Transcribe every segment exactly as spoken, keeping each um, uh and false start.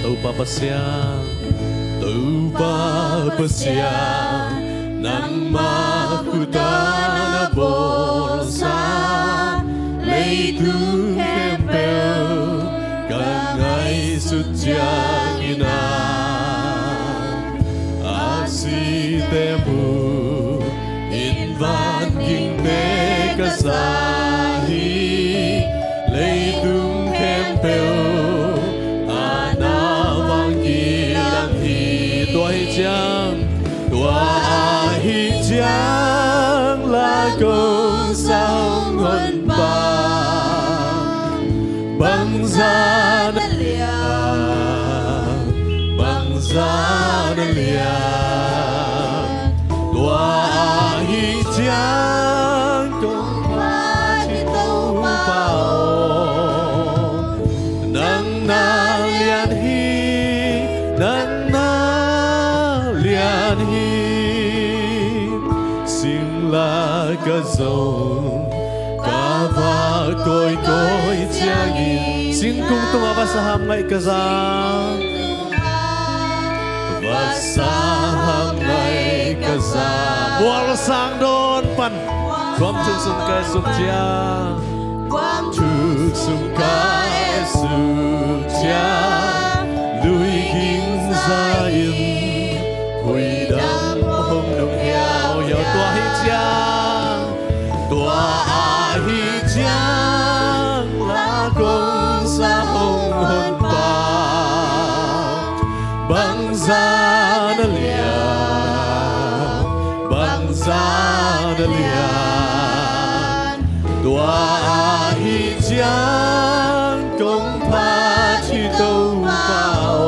Topa Pasian, Topa Pasian, nangmah khut ah na bawlsa leitung khempeuh ka ngaihsut ciangin ah, a site mu in vangingte ka za hi. Leitung khempeuh a na vang kidang hi. Tua hi ciang, tua ahi ciang la kong sa hong honpa, bangzah na lian, bangzah na lian. Tua ahi ciang kong phat hi Topa aw, nang na lian hi, nang na lian hi. Singla ka zong ka va kawikawi ciangin, singkung tungah vasa ham ngaih ka za, vasa ham ngaih ka za. Mual sang dawn pan, tuam thuk sung ka suk ciang, tuam thuk sung ka suk ciang, lui ging za in huidam hong nung hiauhiau. Tua hi ciang, tua ahi ciang la kong sa hong honpa, bangzah na lian, bangzah na lian. Tua ahi ciang kong phat hi Topa aw,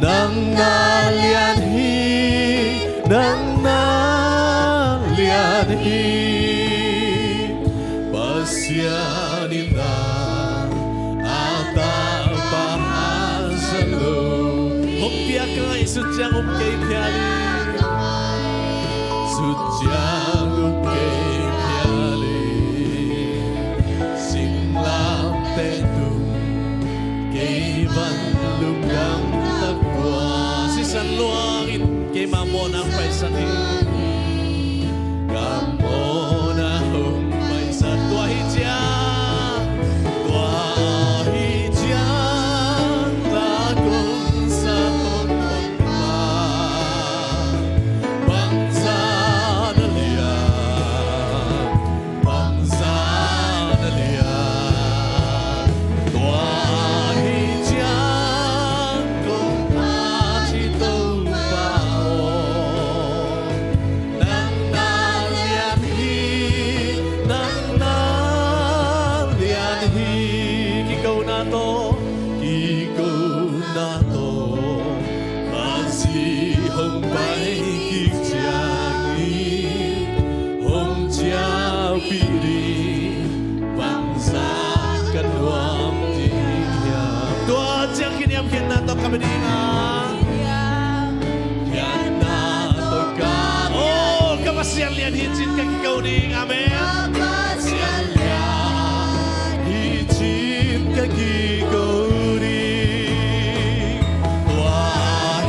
nang na lian hi, nang na lian hi. Pasian in a tapa haza lo, hong piak ka ngaihsut ciang um kei phial in, sut ciang um kei phial in, singlamteh tung kei van lungdam tak pua. Sisan luang in keima mawhna paisan hi. Ka mawhna hong paisan. Tua hi ciang, tua hi ciang la kong sa hong honpa, bangzah na lian, bangzah na lian. Tua hi ciang kong phat hi Topa aw, nang na lian hi, nang na lian hi. Kikona tawh, kikona tawh Khazih hong pai kik ciangin hong ciahpih ding bangzah ka nuam ding hiam? Tua ciang kiniamkhiatna tawh ka bia ding a, khiatna tawh ka bia. Oh, ka Pasian lian hi cin ka kiko ding. Amen. Ka Pasian lian hi cin ka kiko ding. Tua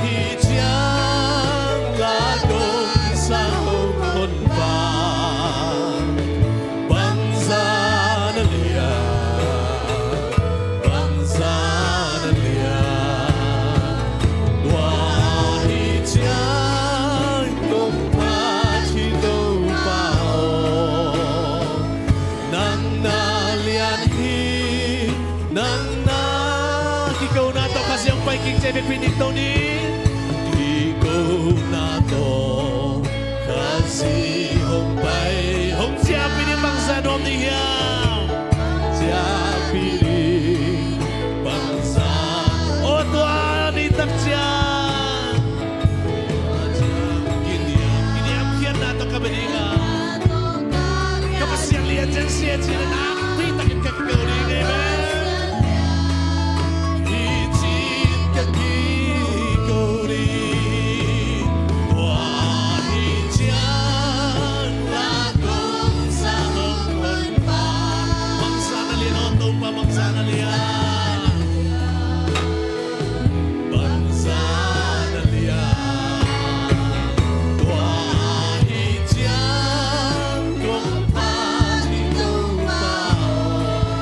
hi ciang la kong sa hong honpa, bangzah na lian, bangzah na lian. Tua hi ciang kong phat hi Topa aw, nang na lian hi, nang na. Kikona tawh Khazih hong pai kik ciang vekpi ning to ni. Kikona tawh Khazih hong pai, hong ciahpih ding bangzah nuam ding hiam? Ciahpih ding bangzah. Oh, tua ni tak ciang kiniam, kiniamkhiatna tawh ka bia ding a, ka Pasian lian cin sia cin a nakpi takin ka kiko ding. Amen. Hi cin ka kiko ding.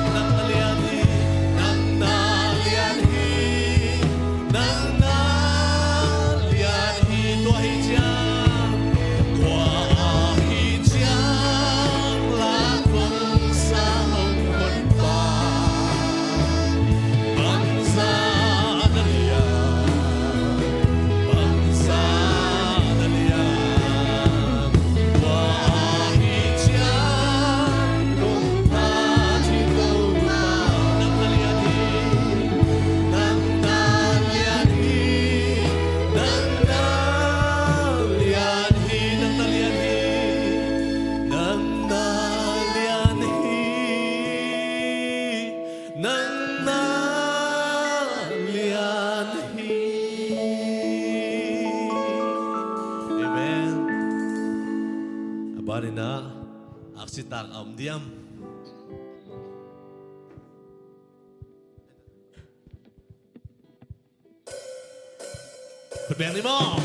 Nang na lian hi, nang na lian hi, nang na lian hi. Tua hi ciang, tua ahi ciang, la kong sa hong honpa. Bangzah na lian, bangzah na lian. Amen. A ban in ah aksi tak a om diam? Khut beng ni maw?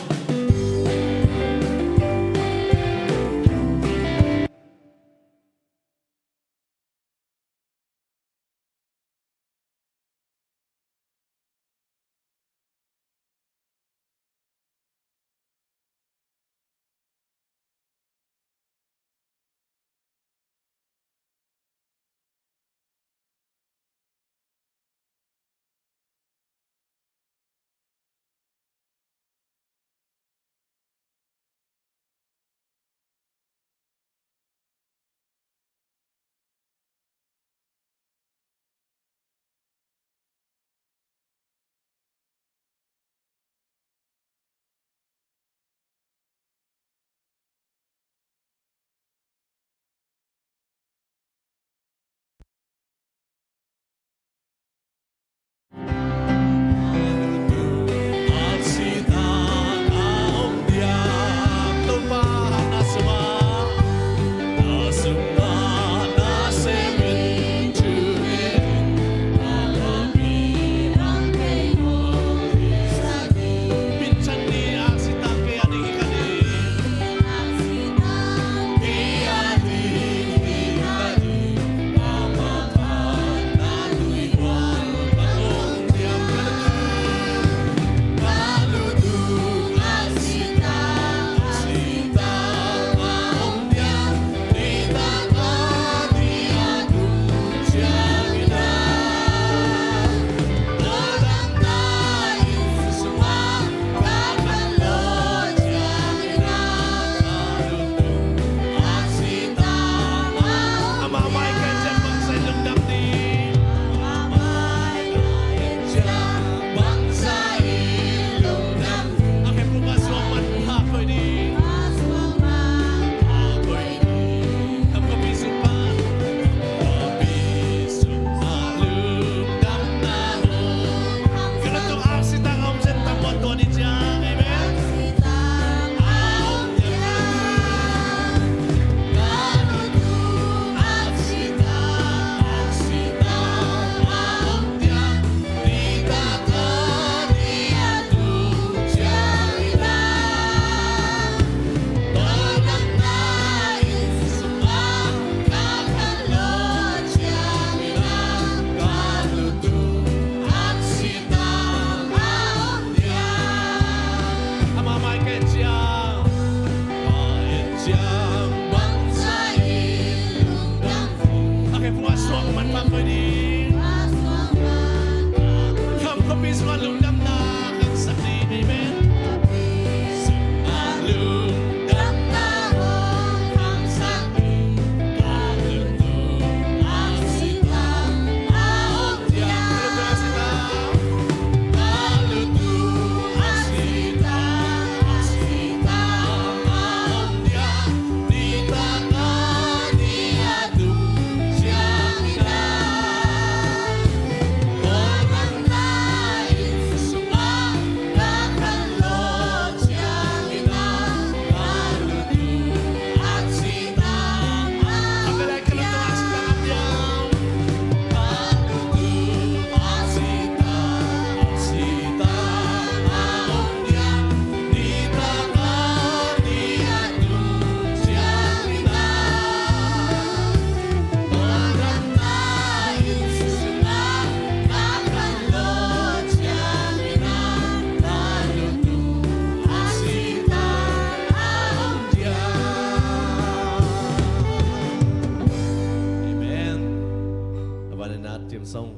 song.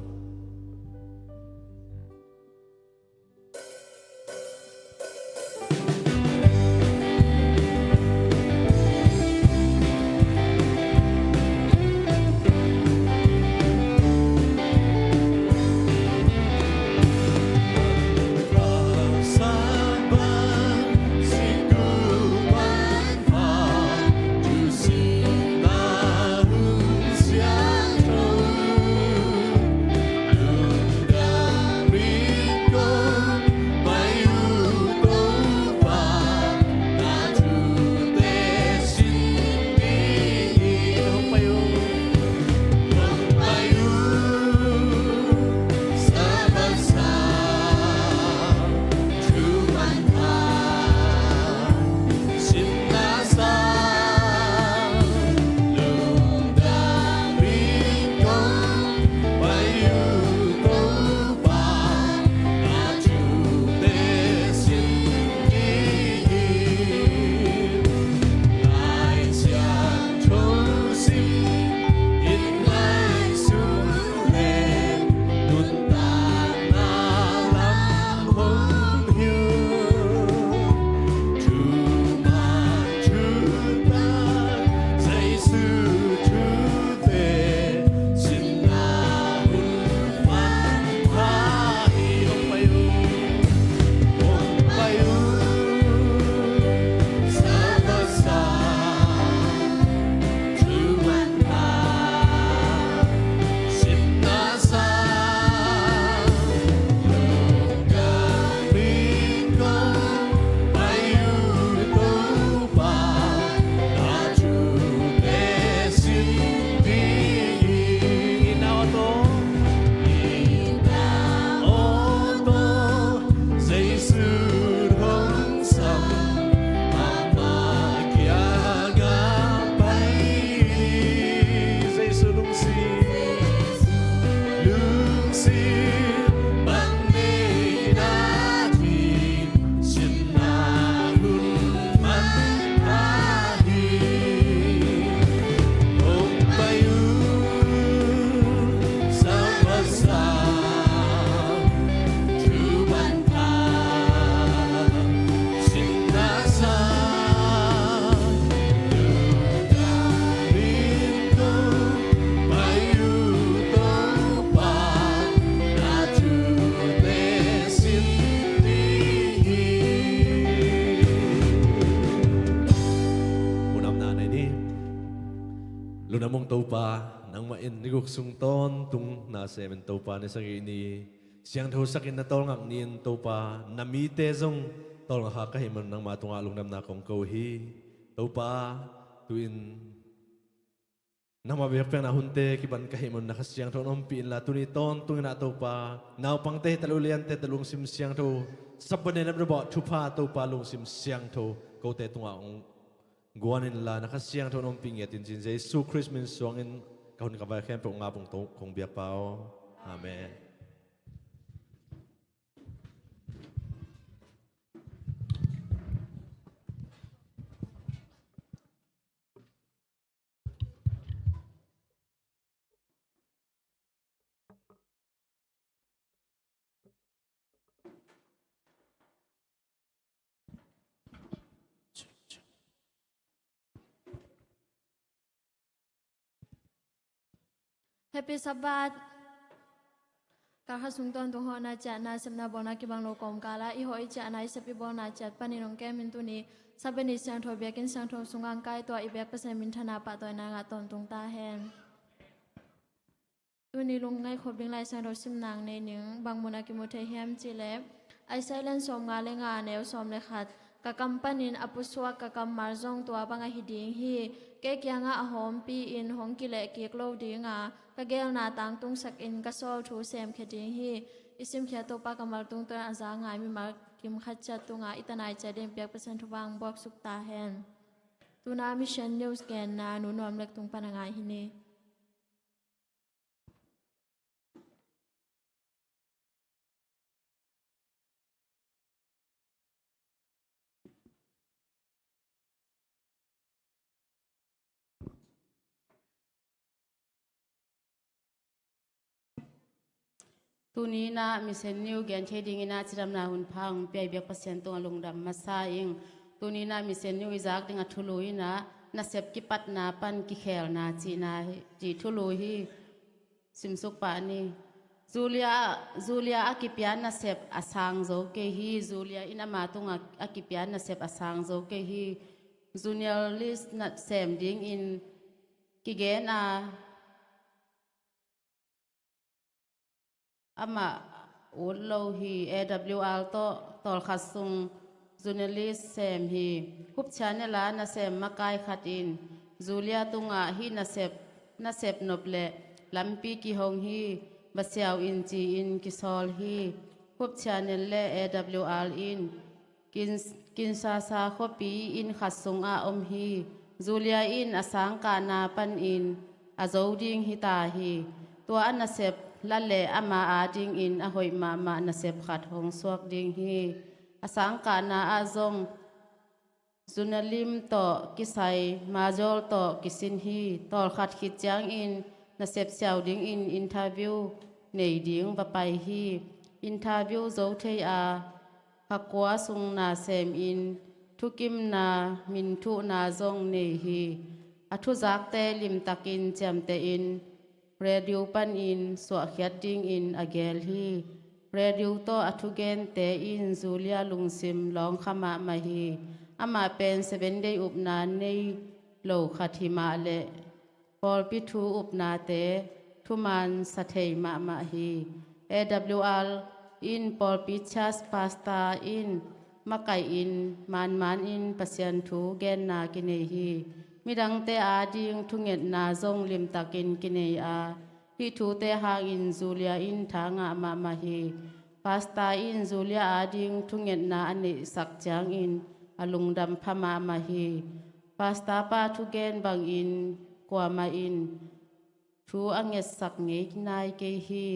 Lungdam ung Topa, nangmah in ni guk sung tawntung na semin Topa, ni sagih ni siangthosak in na tawlngak ni-in Topa, na mite zong tawlngak kha ka hih man nangma tungah lungdamna kong ko hi. Topa, tu-in nangma biakpiakna hunte kipan ka hih man na Kha Siangtho na ompih inla, tuni tawntung in ah Topa, naupangte hi ta lo, liante hi ta lo, lungsim siangtho, Sabbath ni na bawh thupha Topa, lungsim siangtho kote tungah hong guan inla, na Kha Siangtho na ompih ngiat in, ci-in Jesu Khrist min suangin ka hun ka vai khempeuh ngap ung, kong biakpa aw. Amen. Happy Sabbath. Kal khat sung tawntung hawhna ciahna sepna bawlna kibang lo kawmkal ah i hawh i ciahna i sep i bawlna ciat panin hong kemin tuni Sabbath ni siangtho biakinn siangtho sungah hong kaituah i biak Pasian minthanna pahtawina ngah tawntung ta hen. Tuni lungngaih khop ding Lai Siangtho simna nei ning. Bang mun a kimu thei hiam cih leh Isaiah lian sawmnga le nga, neu sawm le khat. Ka kam panin a pusuak ka kammal zong tua bang ahi ding hi. Kei kiangah a hawmpi-in hong kilehkik lo ding a, ka geelna tangtungsak in ka sawl thu semkhia ding hi. I simkhiat Topa kammal tungtawn a za ngai mimal kim khat ciat tungah i tanai ciat ding biak Pasian thupha hong buaksuk ta hen. Tuna Mission News genna Nu Nuam Lek tung pan a ngai hi ni. Tuni-in ah Mission News gen thei dingin ah cidamna hun pha hong pia i biak Pasian tungah lungdam masa ing. Tuni-in ah Mission News i zak ding a thulu in ah nasep kipatna pan kikhelna cihna hi, cih thulu hi. Simsuk pah ni. Julia, Julia a kipia nasep a sang zo kei hi. Julia in ama tungah a kipia nasep a sang zo kei hi. Journalist nasem dingin kigen a, amah ut lo hi. A W R tawh tawlkhat sung journalist sem hi. Hub Channel a nasem makai khat in Julia tungah hih nasep, nasep nop le lampi kihong hi. Va siau in ci-in kisawl hi. Hub Channel le A W R in kin, Kinshasa khuapi inn khat sungah om hi. Julia in a sangkahna panin a zo ding hi ta hi. Tua a nasep la le ama adingin a hoih mahmah nasep khat hong suak ding hi. A sangkahna ah zong Zunalim tawh kisai, Majol tawh kisin hi. Tawlkhat khit ciangin nasep siau dingin interview nei ding va pai hi. Interview zo thei a, kha kua sung na semin thukimna, minthuhna zong nei hi. A thuzakte limtakin ciamtehin radio panin suahkhiat dingin a gel hi. Radio tawh a thugente in Julia lungsim lawngkha mahmah hi. Amah pen Seven Day upna nei lo khat hi mah le pawlpi thu upnate thuman sa thei mahmah hi. A W R in pawlpi church pastor in makaihin manmanin Pasian thu genna kinei hi. Midangte ading thungetna zong limtakin kinei a, hih thute hangin Julia in tha ngah mahmah hi. Pastor in Julia ading thungetna a neihsak ciangin a lungdam pha mahmah hi. Pastor pa thugen bangin kuamah in thu a ngetsak ngei nai kei hi.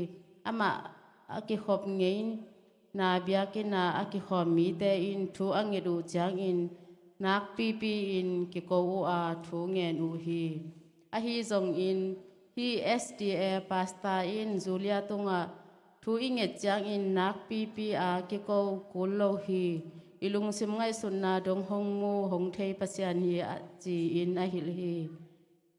Amah a kikhop ngeina biakinn ah a kikhawm mite in thu a nget uh ciangin nakpipi in kiko uh a thu ngen uh hi. Ahi zongin hih S D A pastor in Julia tungah thu i nget ciangin nakpipi a kiko kul lo hi. I lungsim ngaihsutna dong hong mu hong thei Pasian hi a ci-in a hilh hi.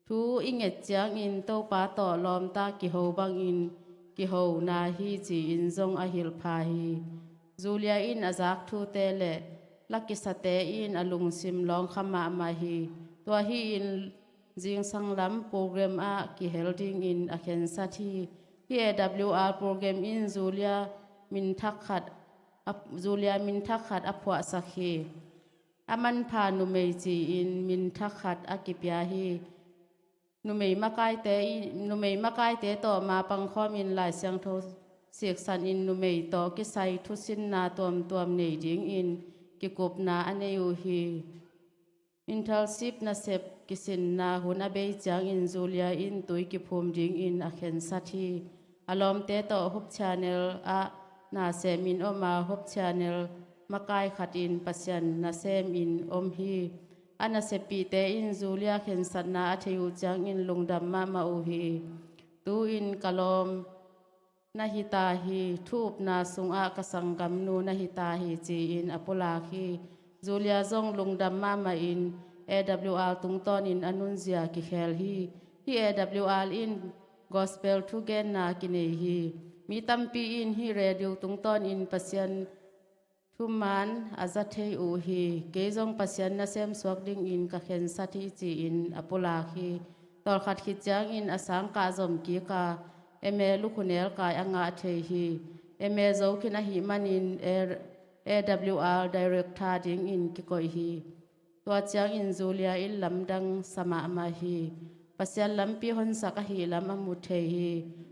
Thu i nget ciangin Topa tawh lawmta kiho bangin kihona hi ci-in zong a hilh pha hi. Julia in a zak thute le la kisate in a lungsim lawngkha mahmah hi. Tua hi-in zingsang lam program ah kihel dingin a khensat hi. Hih A W R program in Julia min thak khat a, Julia min thak khat a phuahsak hi. A manpha numei ci-in min thak khat a kipia hi. Numei makaite i, numei makaite tawh ma pangkhawmin Lai Siangtho siksanin numei tawh kisai thusinna tuamtuam nei dingin kikupna a nei uh hi. Internship nasep kisinna hun a bei ciangin Julia in tui kiphum dingin a khensat hi. A lawmte tawh Hope Channel ah nasemin om a, Hope Channel makai khatin Pasian nasemin om hi. A naseppihte in Julia khensatna a thei uh ciangin lungdam mahmah uh hi. Tu-in ka lawm na hi ta hi, thu upna sungah ka sanggamnu na hi ta hi, ci-in a pulak hi. Julia zong lungdam mahmahin A W R tungtawnin a nunzia kikhel hi. Hih A W R in gospel thugenna kinei hi. Mi tampi in hih radio tungtawnin Pasian thuman a za thei uh hi. Kei zong Pasian nasem suak dingin ka khensat hi, ci-in a pulak hi. Tawlkhat khit ciangin a sangkah zom kik a, M A lukhunelkai a ngah thei hi. M A zo khin ahih manin A W R director dingin kikoih hi. Tua ciangin Julia in lamdang sa mahmah hi. Pasian lampi honsak ahih lam a mu thei hi.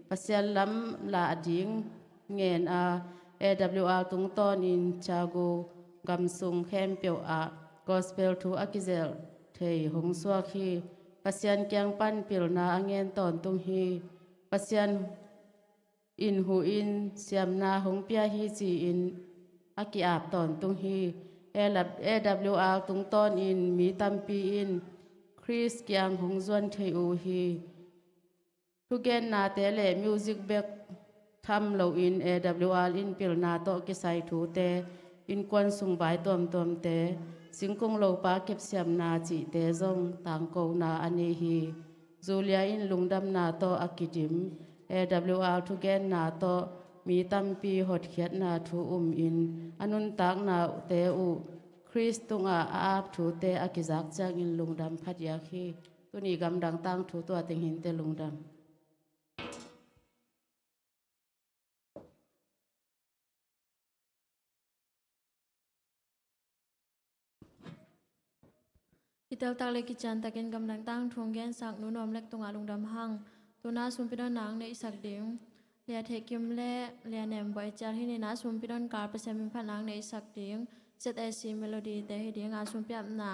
Pasian lam lah ding ngen a, A W R tungtawnin Chicago gamsung khempeuh ah gospel thu a kizelh thei hong suak hi. Pasian kiang pan pilna a ngen tawntung hi. Pasian in huh in siamna hong pia hi, ci-in a ki-ap tawntung hi. A W R tungtawnin mi tampi in Khrist kiang hong zuan thei uh hi. Thugennate le music bek tham loin A W R in pilna tawh kisai thute, innkuan sung vai tuamtuamte, singkung lopa kepsiamna cihte zong tangkona a nei hi. Julia in lungdamna tawh a kidim, A W R thugenna tawh mi tampi hotkhiatna thu umin a nuntaknate uh Khrist tungah a ap thute a kizak ciangin lungdam phadiak hi. Tuni gamdang tangthu tua teng hinte, lungdam. Kiteltak le kiciantakin gamdang tangthu hong gensak Nu Nuam Lek tungah lungdam hang. Tuna sumpi don nang neihsak ding Lia Thei Kim le Lia Nem Bawi Cial hi ni. Na sumpi don kal Pasian min phat nang neihsak ding Z A C Melody te hi ding a, sumpi apna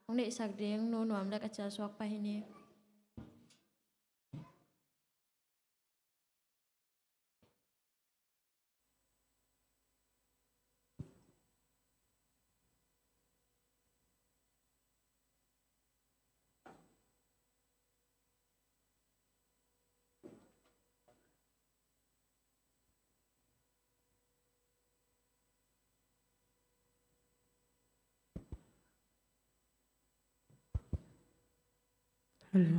hong neihsak ding Nu Nuam Lek a cial suak pa hi ni. Hello.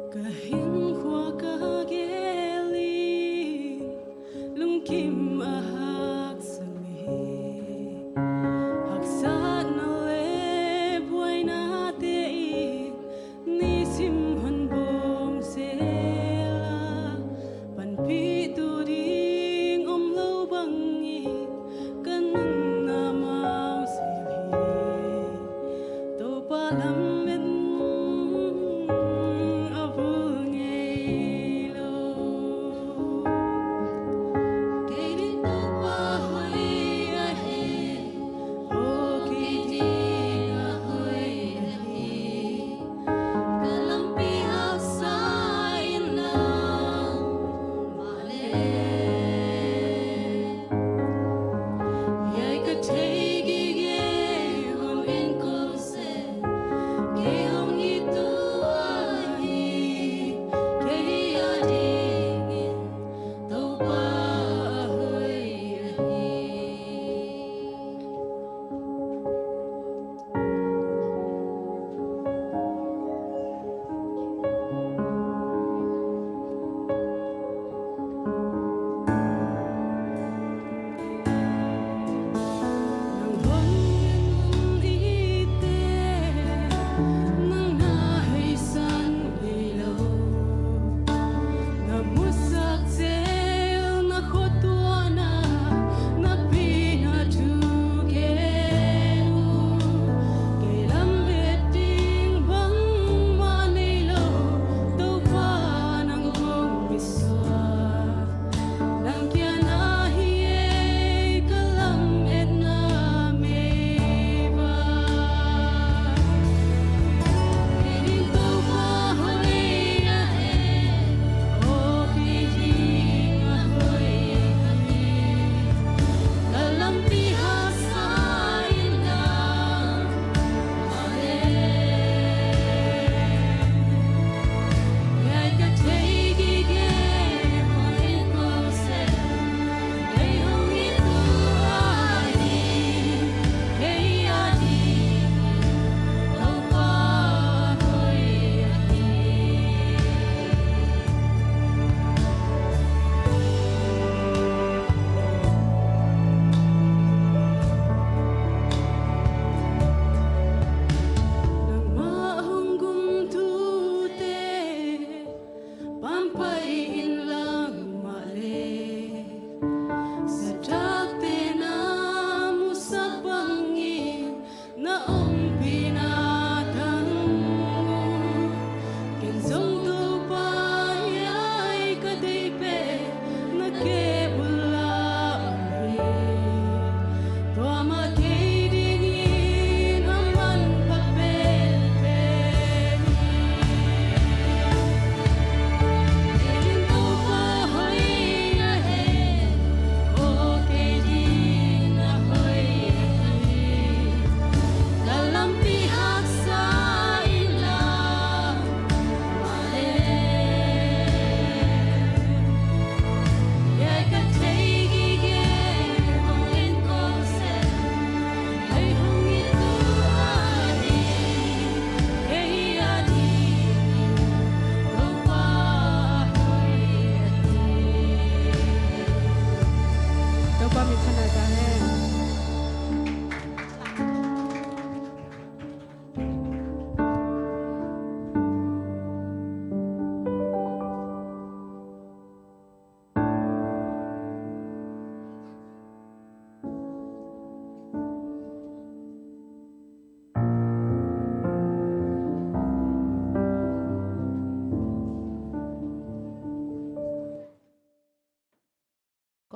Ka hinkhua ka gel in lungkim a haksa mi, haksatna le buainate in nisim hon bawm sela, panpihtu ding om lo bangin ka nunna mau sel hi. Topa lamet a vul nge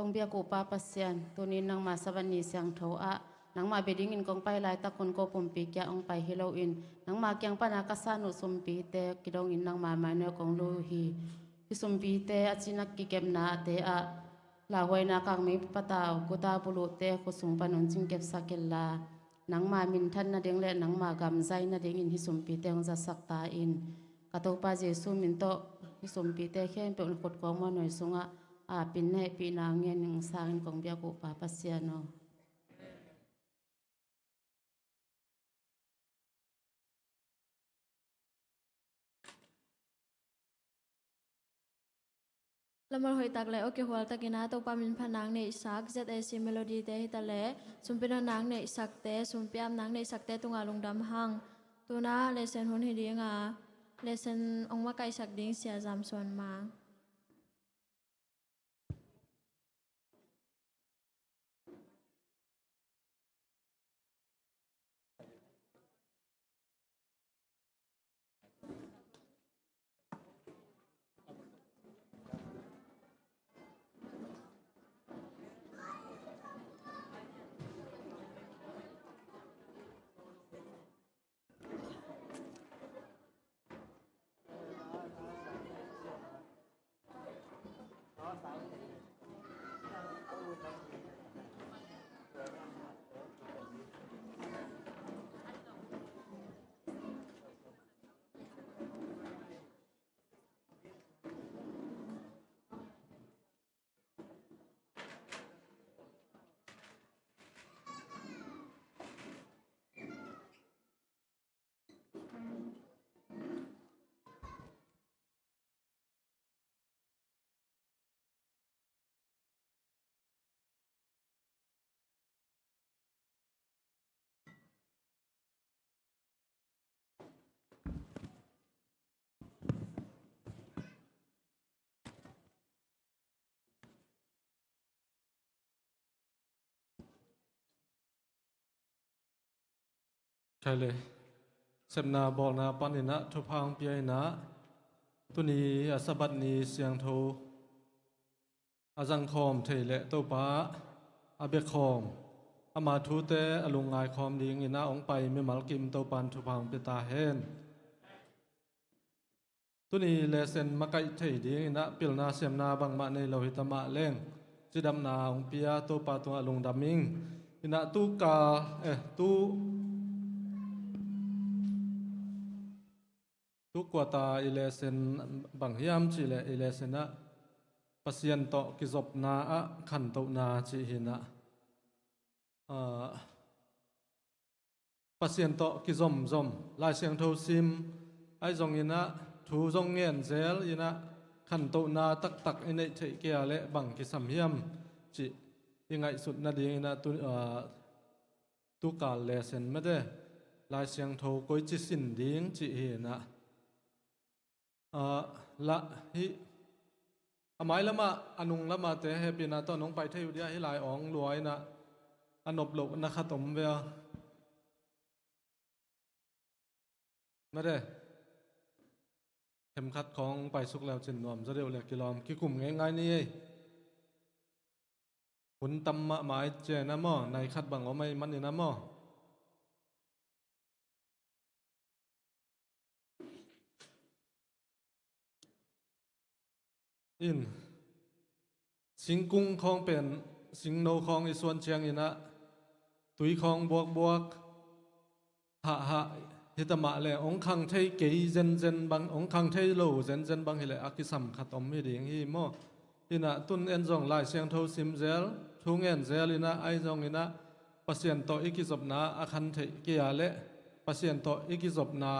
Kong biak uh Pa Pasian, tuni in nangma Sabbath ni siangtho ah nangma bia dingin kong pai laitak hun ko pumpi kiang hong pai hi loin, nangma kiang pana ka san uh sumpite kidongin nangma mai neu kong lui uh hi. Hih sumpite a cina kikepnate ah lauhuaina kangmei patau, guta buluhte khut sung pan un cingkepsak inla, nangma minthan nading le nangma gam zai nadingin hih sumpite hong zatsak ta in. Ka Topa Jesu min tawh hih sumpite khempeuh na khut kawm muanhuai sungah apin na hehpihna ngen ning sangin kong biak uh Pa Pasian aw. Lamol hoihtak le awkihual takin a Topa min phat nang neihsak Z A C Melody te hitaleh, sumpi nang neihsakte, sumpi ap nang neihsakte tungah lungdam hang. Tuna lesson hun hi dinga, lesson hong makaihsak ding Sia Zam Suan Mang. Khai le, sepna bawlna panin ah thupha hong pia in ah, tuni a Sabbath ni siangtho a zangkhawm thei le Topa a biakhawm, ama thute a lungngai khawm dingin ah hong pai mimal kim Topa in thupha hong pia ta hen. Tuni lesson makaih thei dingin ah pilna siamna bangmah nei lo hi ta mah leng, cidamna hong pia Topa tungah lungdam ing. In ah tu ka, eh, tu, tu quarter i lesson bang hiam cih leh i lesson ah Pasian tawh kizopna ah khantohna cih hi in ah, ah, Pasian tawh kizomzom, Lai Siangtho sim, ahi zongin ah thu zong ngen zel in ah khantohna taktak i neih theih kei a leh bang kisam hiam cih i ngaihsut nadingin ah tu, ah, tukal lesson mate, Lai Siangtho koici sin ding cih hi in ah, ah, lah hih a mai lamah, a nung lamah te hehpihna tawh nong pai thei uh dia, hih lai awng lua in ah a nop loh na khat om ve a. Mate, themkhat khawng paisuk leu cin nuam zaw deuh le kilawm kikum ngeingai ni ei. Hun tam mahmah ai cian a maw, nai khat bang om ai manin a maw. In, singkung khawng pen, singno khawng i suan ciangin ah tui khawng buakbuak, hahhah hi ta mah le, hong khang thei kei zenzen bang, hong khang thei lo zenzen bang hi leh a kisam khat om hi ding hi maw. In ah tun en zong Lai Siangtho sim zel, thu ngen zel in ah, ahi zongin ah Pasian tawh i kizopna a khan theih kei a leh, Pasian tawh i kizopna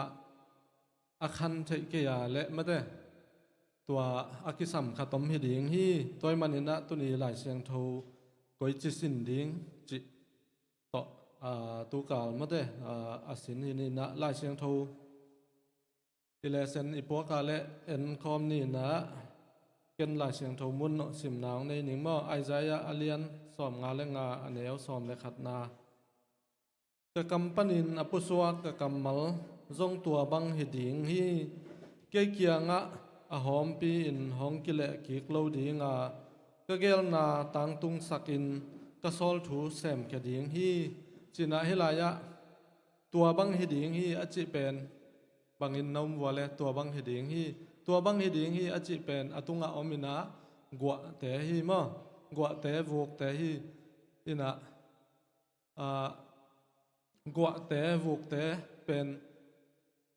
a khan theih kei a leh mate, tua a kisam khat om hi ding hi. Tua ahih manin ah tuni Lai Siangtho koici sin ding cih tawh, aa, tukal mate, aa, a sin hi in ah Lai Siangtho i lesson i puak a leh en khawm ni in ah, ken Lai Siangtho mun nawh simna hong nei ning maw. Isaiah a lian sawmnga le nga, a neu sawm le khatna. Ka kam panin a pusuak ka kammal zong tua bang hi ding hi. Kei kiangah a hawmpi in hong kileh kik lo ding a, ka geelna tangtungsakin ka sawl thu semkhia ding hi. Cinah hih lai-ah tua bang hi ding hi a cih pen bangin na um vua le tua bang hi ding hi. Tua bang hi ding hi a cih pen a tungah om inah guahte hi maw? Guahte vukte hi. Inah, ah, guahte vukte pen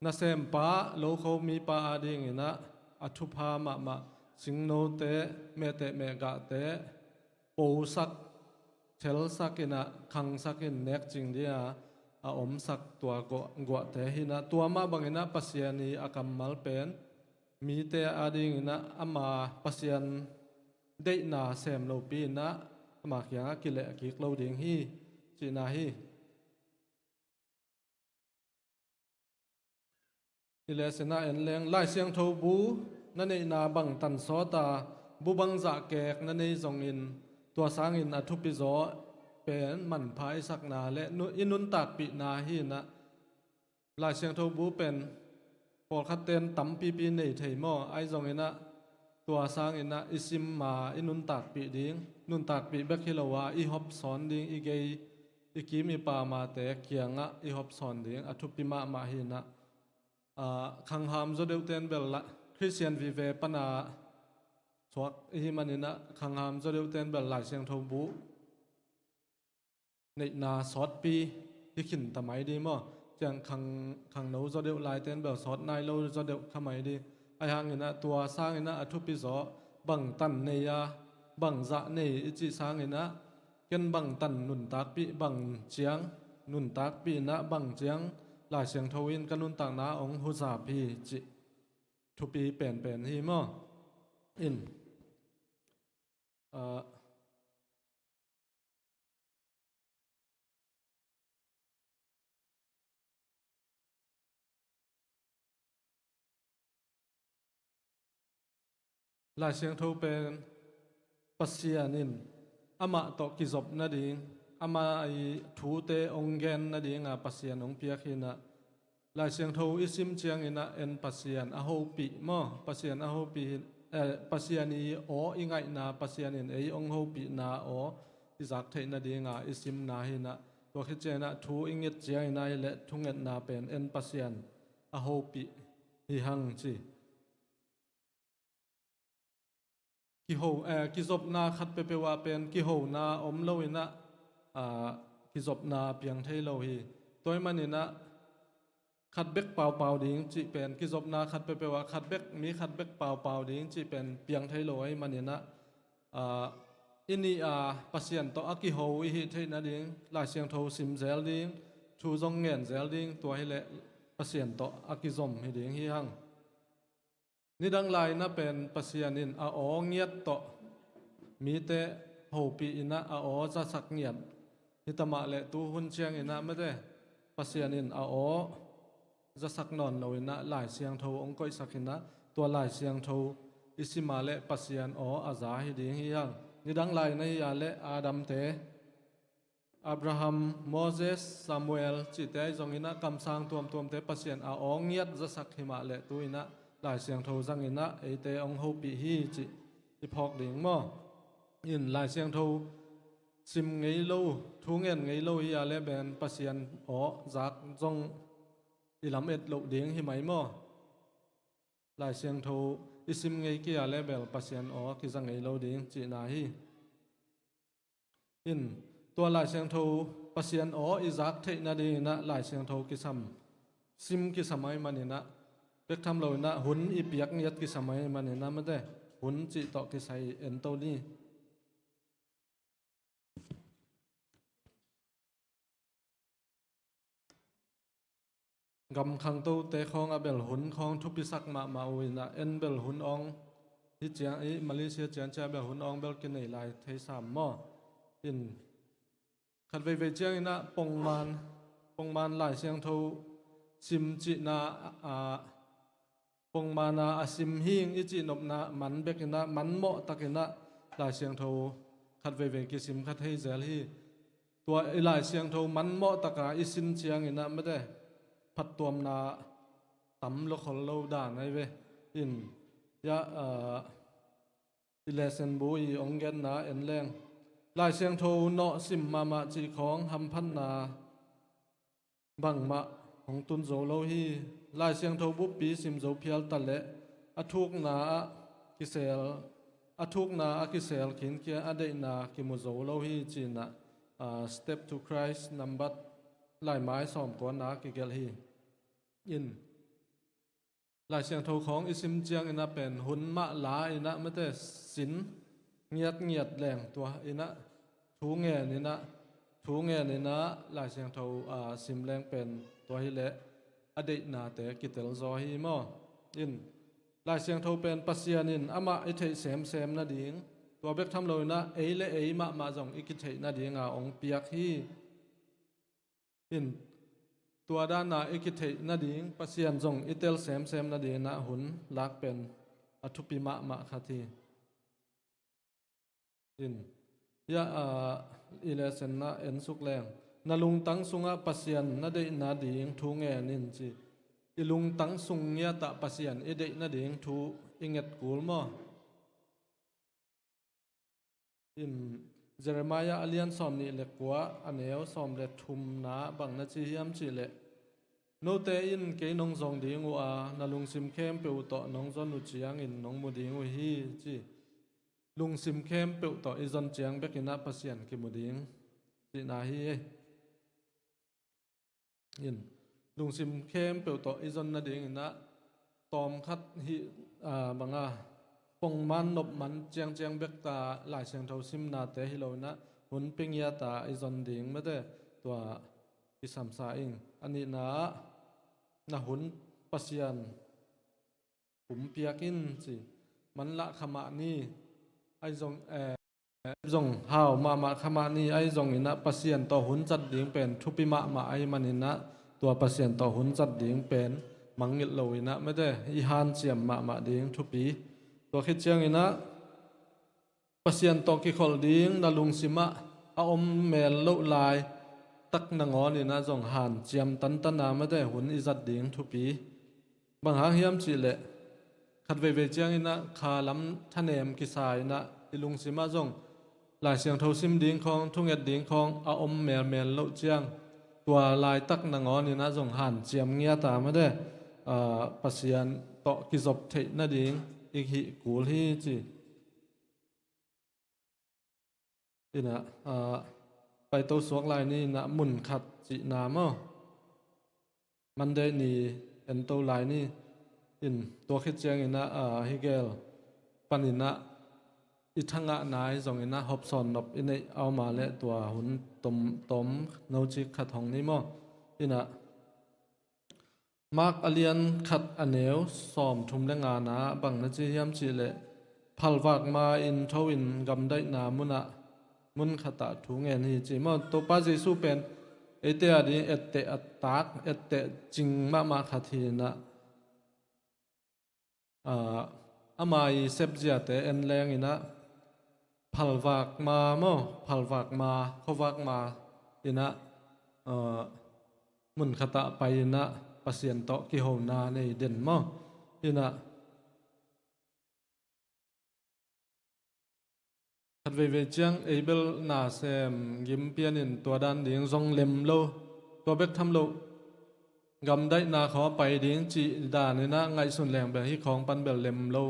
nasempa lokho mipa adinginah a thupha mahmah, singnote, mehteh mehgahte posak, thelsak inah khangsak in nekcing dinga a omsak tua guah, guahte hinah tua mah banginah Pasian i a kammal pen mite adinginah ama Pasian deihna sem lopi inah ama kiangah kileh kik lo ding hi, cihna hi. I le sena en leng, Lai Siangtho bu na neihna bangtan sawta bu bangzah kek na nei zongin tua sangin a thupi zaw pen manpha i sakna le nu-, i nuntakpihna hinah Lai Siangtho bu pen pawlkhatte in tampipi nei thei maw? Ahi zonginah tua sanginah i sim ma i nuntakpih ding, nuntakpih bek hi lo a i hop sawn ding, i gei, i kim i pamate kiangah i hop sawn ding a thupi mahmah hinah, ah, khangham zaw deuhte in bel la, Khristian vive pana suak i hi maninah khangham zaw deuhte in bel Lai Siangtho bu neihna sawtpi hi khin ta mai ding maw? Ciang khang, khangno zaw deuh laite in bel sawt nai lo zaw deuh kha mai ding. Ahi hanginah tua sanginah a thupi zaw bangtan nei a, bangzah nei i cih sanginah ken bangtan nuntakpih, bang ciang nuntakpih inah bang ciang Lai Siangtho in ka nuntakna hong huzap hi cih thupi penpen hi maw? In, ah, Lai Siangtho pen Pasian in amah tawh kizop nading, ama i thute hong gen nadinga Pasian hong piak hinah Lai Siangtho i sim cianginah en Pasian a hopih maw? Pasian a hopih hi, eh, Pasian i aw i ngaihna, Pasian in ei hong hopihna aw i zak theih nadinga i simna hinah tua khit cianginah thu i nget cianginah hi leh thungetna pen en Pasian a hopih hi hang ci. Kiho, eh, kizopna khat peuhpeuh ah pen kihona om loinah, ah, kizopna piang thei lo hi. Tua ahih maninah khat bek paupau ding cih pen, kizopna khat peuhpeuh ah khat bek, mi khat bek paupau ding cih pen piang thei lo ahih maninah, ah, i nih a Pasian tawh a kiho i hih theih nading Lai Siangtho sim zel ding, thu zong ngen zel ding, tua hileh Pasian tawh a kizom hi ding hi hang. Nidang lai-inah pen Pasian in a aw ngiat tawh mite hopih inah a aw zasak ngiat hi ta mah leh tu hun cianginah mate Pasian in a aw zasak nawn loinah Lai Siangtho hong koihsak inah tua Lai Siangtho i simah leh Pasian aw a za hi ding hi hang. Nidang lai-inah hi a leh Adamte, Abraham, Moses, Samuel cihte ahi zonginah kamsang tuamtuamte Pasian a aw ngiat zasak hi mah leh tu-inah Lai Siangtho zanginah eite hong hopih hi cih i phawk ding maw? In Lai Siangtho sim ngei lo, thu ngen ngei lo hi a leh pen Pasian aw zak zong i lam et loh ding hi mai maw? Lai Siangtho i sim ngei kei a leh bel Pasian aw kiza ngei lo ding cihna hi. In tua Lai Siangtho Pasian aw i zak theih nadinginah Lai Siangtho kisam, sim kisam ahih maninah, bek tham loinah hun i piak ngiat kisam ahih maninah mate hun cih tawh kisai ento ni. Gam khangtote khawngah bel hun khawng thupisak mahmah uh inah en bel hun awng hi ciang i Malaysia cianciah bel hun awng bel kinei lai thei sam maw? In khat veivei cianginah pongman, pongman Lai Siangtho sim cihna, ah, pongman a a sim hing i cihnopna man bekinah man mawh takinah Lai Siangtho khat veivei kisim kha thei zel hi. Tua i Lai Siangtho man mawh taka i sim cianginah mate phattuamna tam lo khol lo dan ahi ve. In ya, ah, i lesson bu i hong genna en leng, Lai Siangtho nawh sim mahmah cih khawng hamphatna bangmah hong tun zo lo hi. Lai Siangtho buppi sim zo phial ta leh a thukna ah kisel, a thukna a kisel khin kia a deihna kimu zo lo hi, ci-in ah, ah, Step to Christ nambat laimai sawmkuana kigelh hi. In Lai Siangtho khawng i sim ciangin ah pen hun mah la-in ah mate sin ngiatngiat leng tua in ah thu ngen in ah, thu ngen in ah Lai Siangtho, ah, sim leng pen tua hileh a deihnate kitel zaw hi maw. In Lai Siangtho pen Pasian in amah i theih semsem nading, tua bek tham lo in ah ei le ei mahmah zong i kitheih nadinga hong piak hi. In tua dana i kitheih nading, Pasian zong i tel semsem nading in ah hun lak pen a thupi mahmah khat hi. In, ya, ah, i lesson na en suk leng, na lungtang sungah Pasian na deih nading thu ngen in, ci. I lungtang sung ngiatah Pasian i deih nading thu i nget kul maw? In Jeremiah a lian sawmnih le kua, a neu sawm le thumna bang na ci hiam cih leh, note in kei nong zong ding uh a, na lungsim khempeuh tawh nong zon uh ciangin nong mu ding uh hi, ci. Lungsim khempeuh tawh i zon ciang bekin ah Pasian kimu ding cihna hi. In lungsim khempeuh tawh i zon nadingin ah tawmkhat hi, ah, banga pongman nopman ciangciang bek ta Lai Siangtho simnate hi lo in ah hun pingiata i zon ding mate tua i samsa ing. A nihna ah na hun Pasian pumpiak in, ci. Manlah khamah ni, ahi zong, eh, zong hau mahmah khamah ni, ahi zongin ah Pasian tawh hun zat ding pen thupi mahmah ahih manin ah tua Pasian tawh hun zat ding pen mangngilh lo in ah mate i hanciam mahmah ding thupi. Tua khit ciangin ah Pasian tawh kikholh ding na lungsimah a om mel loh laitak nangawn in ah zong hanciam tantan a mate hun i zat ding thupi. Bang hang hiam cih leh khat veivei ciangin ah kha lam thanem kisa in ah i lungsimah zong Lai Siangtho sim ding khawng, thunget ding khawng a om melmel loh ciang tua laitak nangawn in ah zong hanciam ngiata mate, ah, Pasian tawh kizop theih nading i hih kul hi, ci. In ah, ah, paito suak lai ni in ah mun khat cihna maw? Monday ni ento lai ni. In tua khit ciangin ah, ah, hi gel panin ah i thangah nai zongin ah hopsawn nop i neih a om a leh tua hun tom, tom no cik khat hong ni maw? In ah Mark a lian khat a neu sawmthum le ngana bang na ci hiam cih leh phalvak ma in tho in gamdaihna munah mun khatah thu ngen hi, ci maw? Topa Jesu pen eite ading etteh a tak, etteh cing mahmah khat hi in ah, ah, ama i sepziate en leng in ah phalvak ma maw, phalvak ma, khuavak ma in ah, ah, mun khatah pai in ah Pasian tawh kihona nei den maw? In ah khat veivei ciang ei bel nasem gim pianin tua dan ding zong lem lo, tua bek tham lo gamdaihna khawng a pai ding cih dan in ah ngaihsun leng bel hih khawng pan bel lem lo.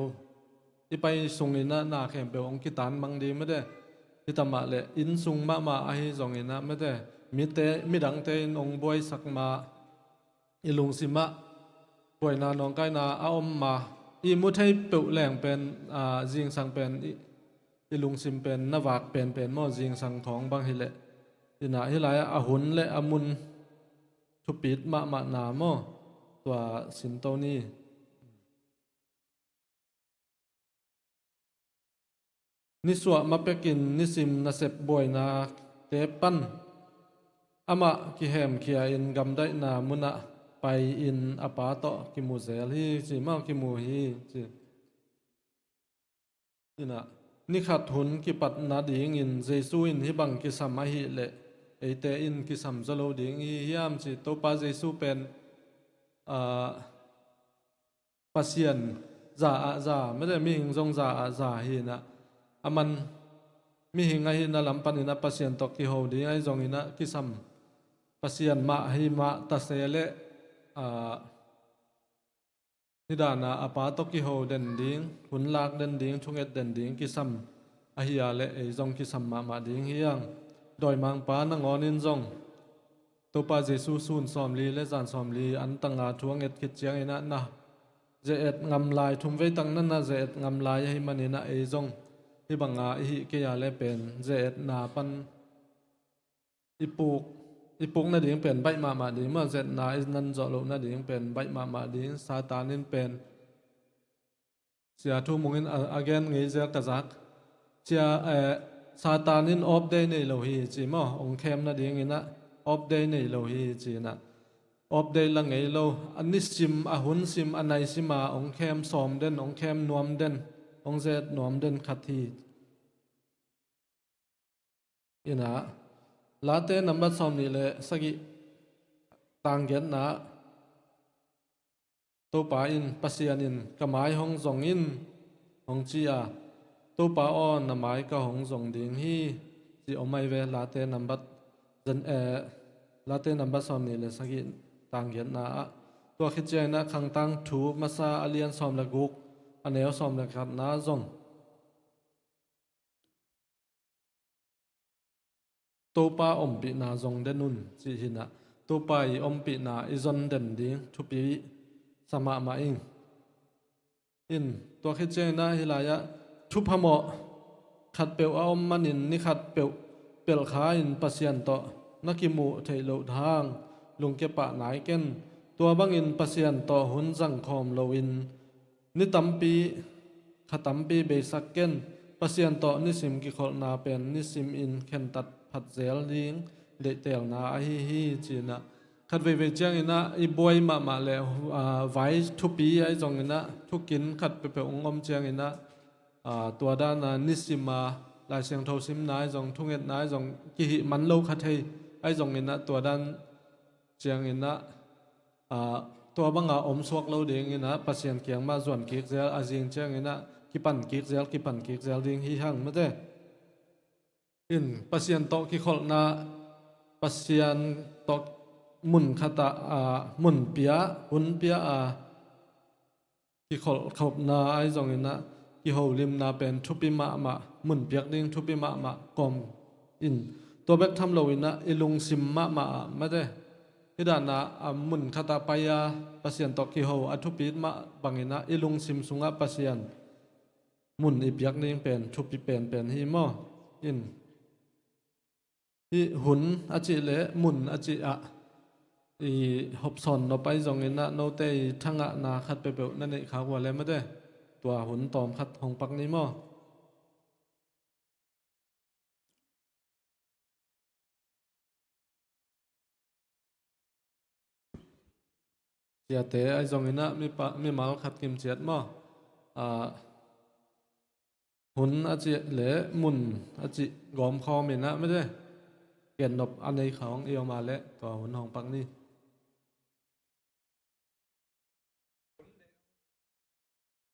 I pai sungin ah na khempeuh hong kitan mang ding mate. Hi tamah leh inn sung mahmah ahi zongin ah mate, mite, midangte in hong buaisak ma, i lungsimah buaina nawngkaina a om ma, i mu thei peuh leng pen, ah, zingsang pen i, i lungsim pen na vak penpen maw, zingsang khawng bang hileh. In ah hih lai-ah a hun le a mun thupit mahmahna maw, tua sinto ni. Nisuah ma pekin nisim nasep buainate pan amah kihemkhia in gamdaihna munah pai-in a Pa tawh kimu zel hi, ci maw, kimu hi, ci. In ah, ni khat hun kipat nadingin Jesu in hih bang kisam ahih leh eite in kisam zaw lo ding i hi hiam, ci. Topa Jesu pen, ah, Pasian za ah za, mate, mihing zong za ah za hi in ah, a man mihing ahihna lam panin ah Pasian tawh kiho ding ahi zongin ah kisam, Pasian mah hi mah ta se leh, ah, nidana a Pa tawh kiho den ding, hun lak den ding, thunget den ding kisam ahi a leh ei zong kisam mahmah ding hi hang. Dawimangpa nangawn in zong Topa Jesu sun sawmli le zan sawmli an tanga thu a nget khit ciangin ah na ze-et ngam lai, thumvei tak na na ze-et ngam lai ahih manin ah ei zong hih banga i hih kei a leh pen ze-etna pan i puk, i puk nading pen baih mahmah ding maw, ze-etna i nan zawh loh nading pen baih mahmah ding. Satan in pen, Sia Thu Mung in a, a gen ngei zel ka zak. Sia, eh, Satan in off day nei lo hi ci maw, hong khem nadingin ah off day nei lo hi ci-in ah, off day la ngei lo, a nisim, a hun sim, a nai sima hong khem sawm den, hong khem nuam den, hong ze-et nuam den khat hi. Inah, Late nambat sawmnih le sagih, tang giatna, Topa in, Pasian in ka mai hong zong in, hong ci a, Topa aw, na mai ka hong zong ding hi, ci om ai ve. Late nambat, zan, eh, Late nambat sawmnih le sagih, tang giatna ah. Tua khit ciangin ah Khangtang Thu Masa a lian sawm le guk, a neu sawm le khatna zong Topa ompihna zong den un, cih hi-in ah, Topa i ompihna i zon den ding thupi sa mahmah ing. In, tua khit ciangin ah hih lai-ah thupha mawh khatpeuh a om manin ni khatpeuh pelhkha in Pasian tawh na kimuh theih loh hang lungkia pah nai ken. Tua bangin Pasian tawh hun zangkhawm loin ni tampi, kha tampi beisak ken. Pasian tawh nisim kikholhna pen nisim in khentat phat zel ding deihtelna ahi hi, ci-in ah. Khat veivei ciangin ah i buai mahmah le, aa, vai thupi ahi zongin ah, thukin khat peuhpeuh hong om ciangin ah, aa, tua dan a nisim a Lai Siangtho simna ahi zong, thungetna ahi zong kihih man lo kha thei ahi zongin ah, tua dan ciangin ah, aa, tua banga om suak lo dingin ah Pasian kiang mah zuan kik zel, a zing ciangin ah kipan kik zel, kipan kik zel ding hi hang mate. In, Pasian tawh kikholhna, Pasian tawh mun khat ah, aa, mun pia, hun pia a kikholhkhopna ahi zongin ah, kiholimna pen thupi mahmah, mun piak ding thupi mahmah kawm in, tua bek tham loin ah i lungsim mahmah ah mate. Hih dan a, a mun khat ah pai a Pasian tawh kiho a thupi mah bangin ah i lungsim sungah Pasian mun i piak ding pen thupi penpen hi maw? In, hih hun a cih le mun a cih ah i hopsawn nop ahi zongin ah, note i thangahna khat peuhpeuh na neih khak uh a leh mate, tua hun tawm khat hong pak ni maw? Siate ahi zongin ah mipa, mimal khat kimciat maw? Aa, hun a cih le mun a cih gawmkhawm in ah mate, gen nop a nei khawng i om a leh tua hun hong pak ni.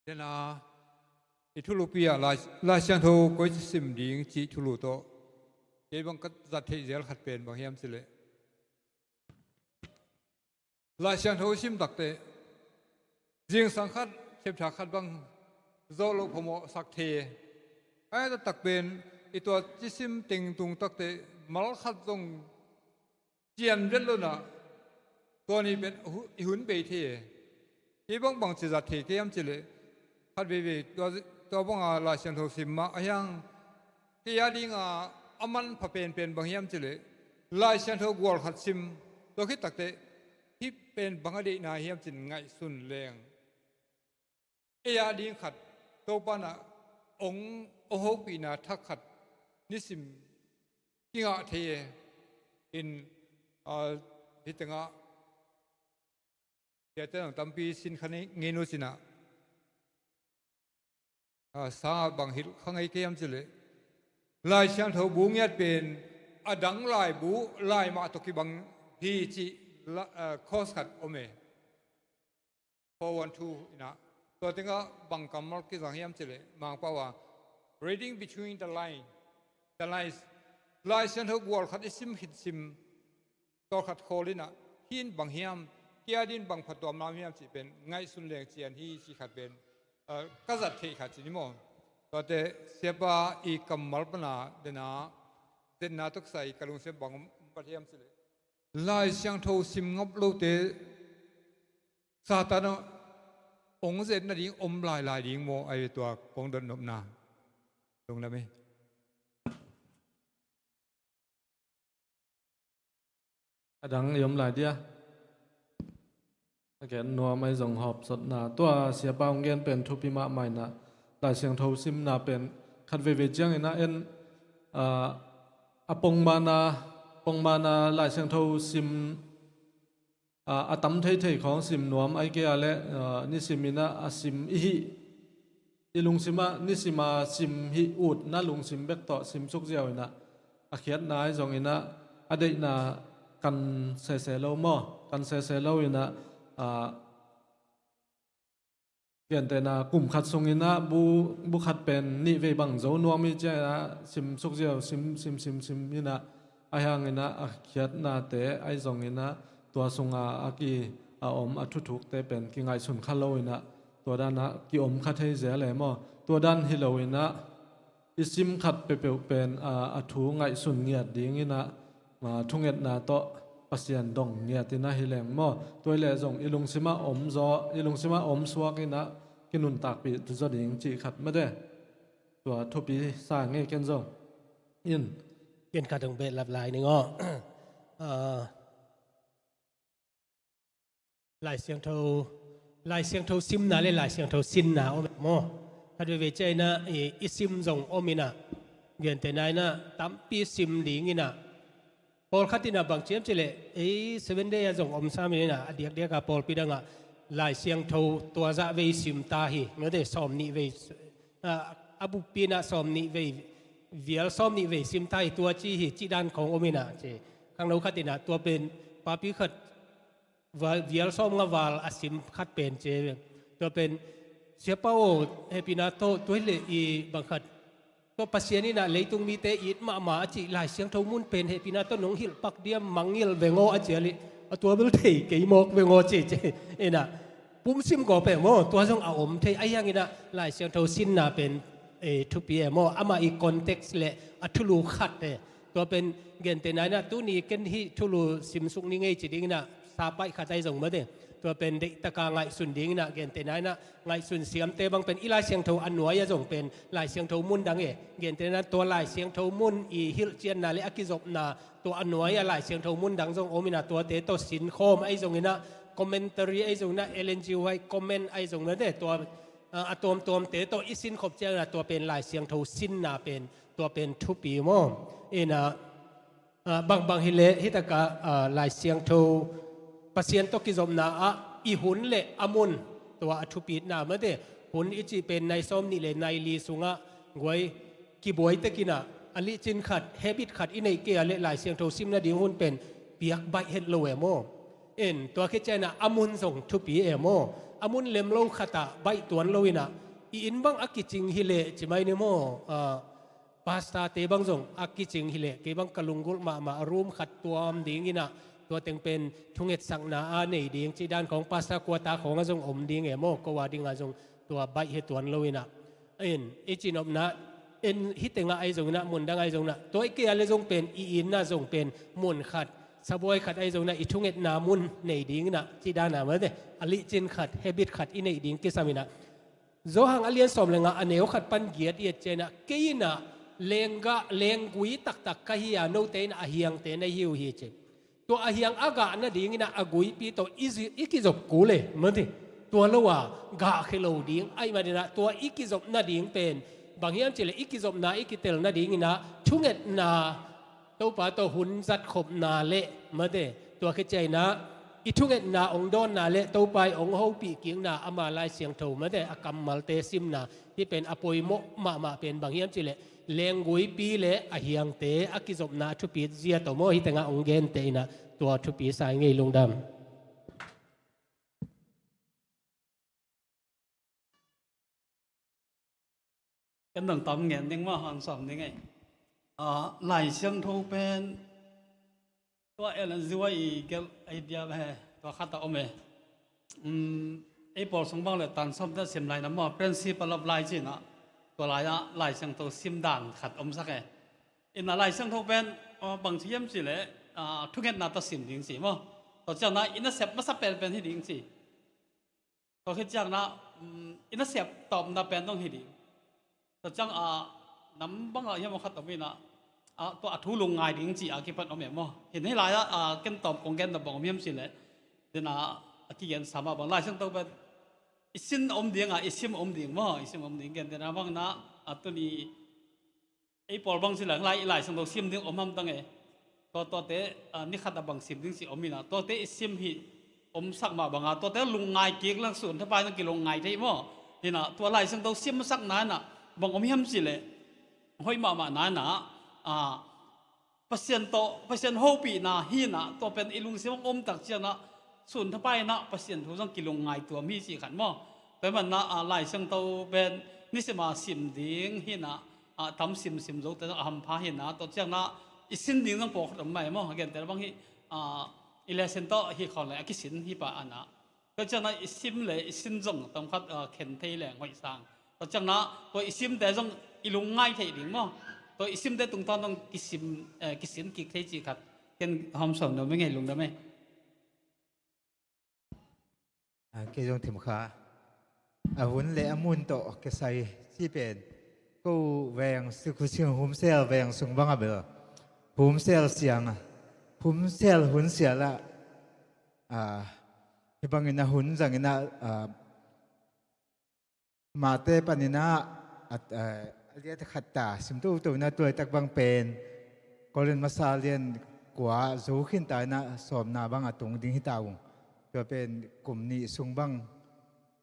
Dena, i thulupi ah Lai, Lai Siangtho koi ci sim ding cih thulu tawh kei bang ka zat theih zel khat pen bang hiam cih leh, Lai Siangtho sim takteh zingsang khat, theptha khat bang zawh loh phamawh sak thei. Ai taktak pen i tua ci sim teng tung takteh mal khat zong cian vet lo-in ah, tua ni pen hu-, i hun bei thei e. Kei bang bang ci zat thei kei hiam cih leh, khat veivei tua, tua banga Lai Siangtho sim mah a hiang, kei a dinga a manpha penpen bang hiam cih leh, Lai Siangtho gual khat sim, tua khit takteh hih pen bang a deihna hiam cih ngaihsun leng, ei a ding khat, Topa in ah hong, hong hopihna thak khat nisim kingah thei e. In, aa, hih tengah siate zong tampi sin kha ngei nu cin ah, aa, sangah bang hilh kha ngei kei hiam cih leh, Lai Siangtho bu ngiat pen a dang laibu, lai mah tawh kibang hi cih la, aa, course khat om e. Four one two in ah, tua tengah bang kammal kizang hiam cih leh, Mangpau a Reading between the line, the lines. Lai Siangtho gual khat i sim khit sim, tawlkhat khawl inah, hih in bang hiam, hih adingin bang phattuam lam hiam cih pen ngaihsun leng cian hi cih khat pen, ah, ka zat theih khat ci ni maw. Tuate siapa i kammal pana dena, zetna tawh kisai ka lungsim bang om pat hiam cih leh, Lai Siangtho sim ngap lote Satan a hong zet nading om lailai ding maw, ai ve tua kong dot nopna. Lungdam hi. A dang i om lai dia. A gen nuam ahi zong hawpsotna. Tua siapa hong gen pen thupi mahmah inah, Lai Siangtho simna pen khat veivei ciangin ah en, ah, a pongmana, pongmana Lai Siangtho sim, ah, a tam theithei khawng sim nuam ahi kei a leh, ah, nisim inah a sim i hih, i lungsim ah nisim a sim hih utna lungsim bek tawh sim suk ziau inah, a khiatna ahi zong inah, a deihna kan sese lo maw, kan sese lo inah, ah, gentehna kum khat sung inah bu, bu khat pen nih vei bang zo nuam hi ciangin ah sim suk ziau, sim, sim, sim, sim inah, ahi hangin ah a khiatnate ahi zong inah, tua sunga a ki, a om a thuthukte pen kingaihsun kha lo inah, tua dan ah ki om kha thei zel e maw. Tua dan hi lo inah, i sim khat peuhpeuh pen, a, a thu ngaihsun ngiat ding inah, a, thungetna tawh Pasian dong ngiat inah hi leng maw. Tua hi leh zong i lungsim ah om zaw, i lungsim ah om suak inah kinuntakpih zaw ding cih khat mate. Tua thupi sa ngei ken zong. In. Ken khat hong behlap lai ning aw. Ah, Lai Siangtho, Lai Siangtho simna le Lai Siangtho sinna om maw. Khat veivei ciangin ah i, i sim zong om inah, gentehna inah tampi sim ding inah. Pawlkhat inah bang ci hiam cih leh, ei Seven Day ah zong om sam inah, a diakdiak a pawlpi dang ah Lai Siangtho tua zah vei sim ta hi, mate, sawm nih vei, ah, a buppi inah sawm nih vei, vial sawm nih vei sim ta hi tua ci hi, cih dan khawng om inah ci. Khangno khat inah tua pen papi khat va-, vial sawmnga val a sim khat pen ci. Tua pen, siapa aw, hehpihna tawh, tua hi leh i bang khat, tua Pasian inah leitung mite it mahmah a cih Lai Siangtho mun pen hehpihna tawh nong hilh pak diam, mangngilh veng aw a ci a leh, a tua bel thei kei mawk veng aw ci ci. Inah pumsim gawp e maw, tua zong a om thei, ahi hangin ah Lai Siangtho sinna pen, eh, thupi e maw, amah i context le a thulu khat e. Tua pen gentehna inah tuni ken hih thulu simsuk ni ngei ci ding inah, sa paih khat ahi zong mate. Tua pen deihtaka ngaihsun ding inah, gentehna inah ngaihsun siamte bang pen i Lai Siangtho a nuai ah zong pen Lai Siangtho mun dang e. Gentehna tua Lai Siangtho mun i hilhcianna le a kizopna tua a nuai ah Lai Siangtho mun dang zong om inah, tuate tawh sinkhawm ahi zong inah, commentary ahi zong inah, Ellen G White comment ahi zong mate, tua, ah, a tuamtuamte tawh i sinkhop ciangin ah tua pen Lai Siangtho sinna pen, tua pen thupi maw. Inah, ah, bangbang hi leh, hih takah, ah, Lai Siangtho Pasian tawh kizopna ah i hun le a mun, tua a thupitna mate, hun i cih pen nai sawm nih le nai li sungah guai kibuai tek inah, a licin khat, habit khat i neih kei a leh Lai Siangtho sim nading hun pen piak baih het lo e maw. En, tua khit ciangin ah a mun zong thupi e maw. A mun lem lo khat ah baih tuan lo inah, i inn bang a kicing hi leh ci mai ni maw. Ah, pastor-te bang zong a kicing hi leh, kei bang ka lunggulh mahmah, a room khat tuam ding inah, tua teng pen thungetsakna a nei ding cih dan khawng, pastor quarter khawng ah zong om ding e maw, ko a ding ah zong tua baih hi tuan lo inah. In, i cinopna, en, hih tengah ahi zong inah, mun dang ahi zong inah, tua i kei a leh zong pen, i inn ah zong pen mun khat, sabuai khat ahi zong inah, i thungetna mun nei ding inah, cih dan a mate, a licin khat, habit khat i neih ding kisam inah. Johan a lian sawm le nga a neu khat pan giat i et ciangin ah, kei inah lenggah, lenggui taktak ka hi a, note inah a hiangte na hi uh hi ci. Tua a hiang a gah nading inah a guipi tawh i zi-, i kizop kul e, mate. Tua lo a gah khia lo ding, ahih manin ah tua i kizop nading pen bang hiam cih leh, i kizopna i kitel nading inah thungetna, Topa tawh hun zatkhopna le, mate, tua khit ciangin ah i thungetna hong dawnna le Topa i hong hopih kikna, ama Lai Siangtho, mate, a kammalte simna, hih pen a poimawh mahmah pen bang hiam cih leh, lengguipi le a hiangte a kizopna a thupit zia tawh maw, hih tengah hong genteh inah, tua thupi sa ing ei. Lungdam. Ken dang tam ngen ding maw, hong sawm ding ei. Ah, Lai Siangtho pen tua Ellen G. White i gelh idea he, tua khat a om e. Um, ei pawl sung bang le tan sawm te sim lai na maw, Principle of Life ci-in ah, tua lai ah Lai Siangtho sim dan khat om sak e. Ina Lai Siangtho pen, ah, bang ci hiam cih leh, ah, thungetna tawh sim ding ci maw. Tua ciangin ah i nasep masa penpen hi ding ci. Tua khit ciangin ah, um, i nasep tawpna pen dong hi ding. Tua ciang, ah, nam bang ah hiam khat om ina, ah, tua a thu lungngai ding ci a kipan om e maw. Hi ni lai ah, ah, ken tawm kong gen na bang om hiam cih leh, den a, a kigen sa mah bang Lai Siangtho pen i sin om ding a, i sim om ding maw, i sim om ding gen den a bang na, ah, tuni ei pawl bang ci leng lai, i Lai Siangtho sim ding om hamtang e. Tua, tuate, ah, ni khat a bang sim ding ci om ina, tuate i sim hi om sak mah bang a, tuate lungngai kik leng sun thapai na kilungngai thei maw. Hi na, tua Lai Siangtho sim sak na ina, bang om hiam cih leh, hoih mahmah na ina, ah, Pasian tawh, Pasian hopihna hi na, tua pen i lungsim hong om tak ciangin ah, sun thapai ina Pasian thu zong kilungngai tuam hi cih khat maw. Tua ahih manin ah, Lai Siangtho pen nisim a sim ding hi na, ah, tam simsim zo te zong a hampha hi na, tua ciangin ah i sin ding zong pawlkhat om mai maw. Gen te bang hi, ah, i lesson tawh hi khawng le a kisin hi pah ina. Tua ciangin ah i sim le i sin zong tam khat, ah, khen thei leng hoih sang. Tua ciangin ah tua i simte zong i lungngai thei ding maw. Tua i simte tungtawn zong kisim, eh, kisin kik thei cih khat. Ken hong sawm nuam ing ei, lungdam ei. Ah, kei zong thim kha. A hun le a mun tawh kisai ci pen, ko veng, Sikhu Siang Humsel veng sung bang a bel Humsel siang a, Humsel hun sial ah, ah, hi bangin a hun zangin ah, ah, Mate panin ah, a, a, a liat khat ta sim toto na, tua laitak bang pen Korin masa lian kua zo khin ta ina, sawmna bang a tung ding hi ta ung. Tua pen kum nih sung bang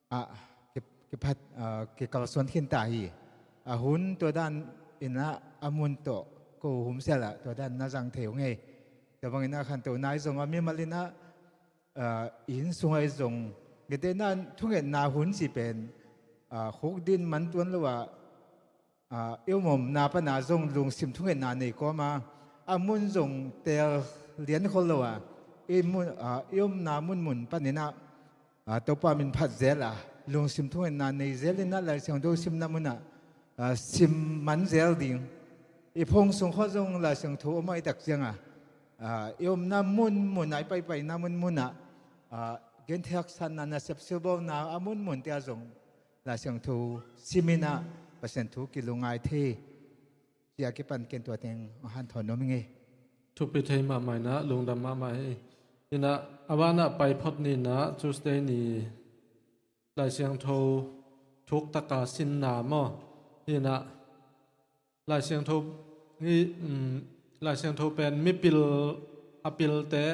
ah ki, kiphat, ah, kikalsuan khin ta hi. A hun tua dan ina, a mun tawh ko Humsel ah tua dan na zang thei ung ei. Tua bangin a khanto nai zong a mimal ina, ah, inn sung ah i zong, ngetena thungetna hun ci pen, ah, khukdin man tuan lo ah, ah, i om omna pan a zong lungsim thungetna nei kawm a, a mun zong teel lian khol lo ah, i mun, ah, i omna munmun panin ah, ah, Topa min phat zel a, lungsim thungetna nei zel ina Lai Siangtho simna mun ah, ah, sim man zel ding. I phone sung khawng zong Lai Siangtho om ahih tak ciang a, ah, i omna munmun ah, i paipaina munmun ah, ah, gentheihsakna, nasep silbawlna a munmun te ah zong Lai Siangtho sim ina Pasian thu kilungngai thei. Ci a kipan ken tua teng hanthawn nuam ing ei. Thupi thei mahmah ina, lungdam mahmah hi. Ina, a ban ah pai phot ni ina, Tuesday ni Lai Siangtho thuk taka sinna maw. Hi ina, Lai Siangtho hi, um, Lai Siangtho pen mipil, a pilte,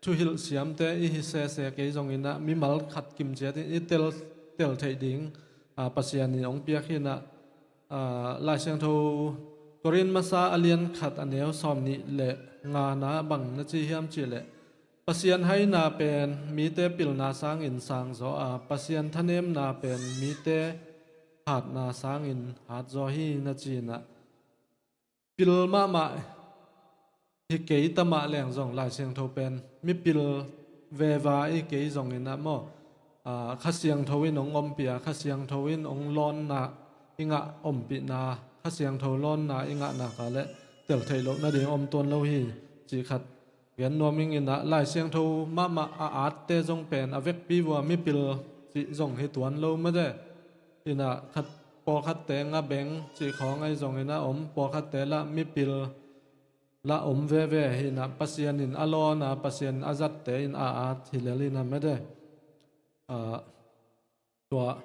thuhilh siamte i hi sese kei zong ina, mimal khat kim ciat in i tel, tel theih ding, ah, Pasian in hong piak hi ina, ah, Lai Siangtho Korin masa a lian khat a neu sawm nih le nga na bang na ci hiam cih leh, Pasian haina pen mite pilna sangin sang zaw a, Pasian thanemna pen mite hatna sangin hat zaw hi na ci ina, pil mahmah hi kei ta mah leng zong Lai Siangtho pen mipil veva i hi kei zong ina maw, ah, Kha Siangtho in hong ompih a, Kha Siangtho in hong lawnna i ngah ompihna, Kha Siangtho lawnna i ngah nak leh tel theih loh nading om tuan lo hi cih khat gen nuam ing ina, Lai Siangtho mahmah a atte zong pen a vekpi vua mipil cih zong hi tuan lo mate. Ina khat, pawlkhatte nga beng cih khawng ahi zong ina om, pawlkhatte lah mipil lah om veve hi ina, Pasian in a lawn a, Pasian in a zatte in a at hi lel ina mate. Ah, tua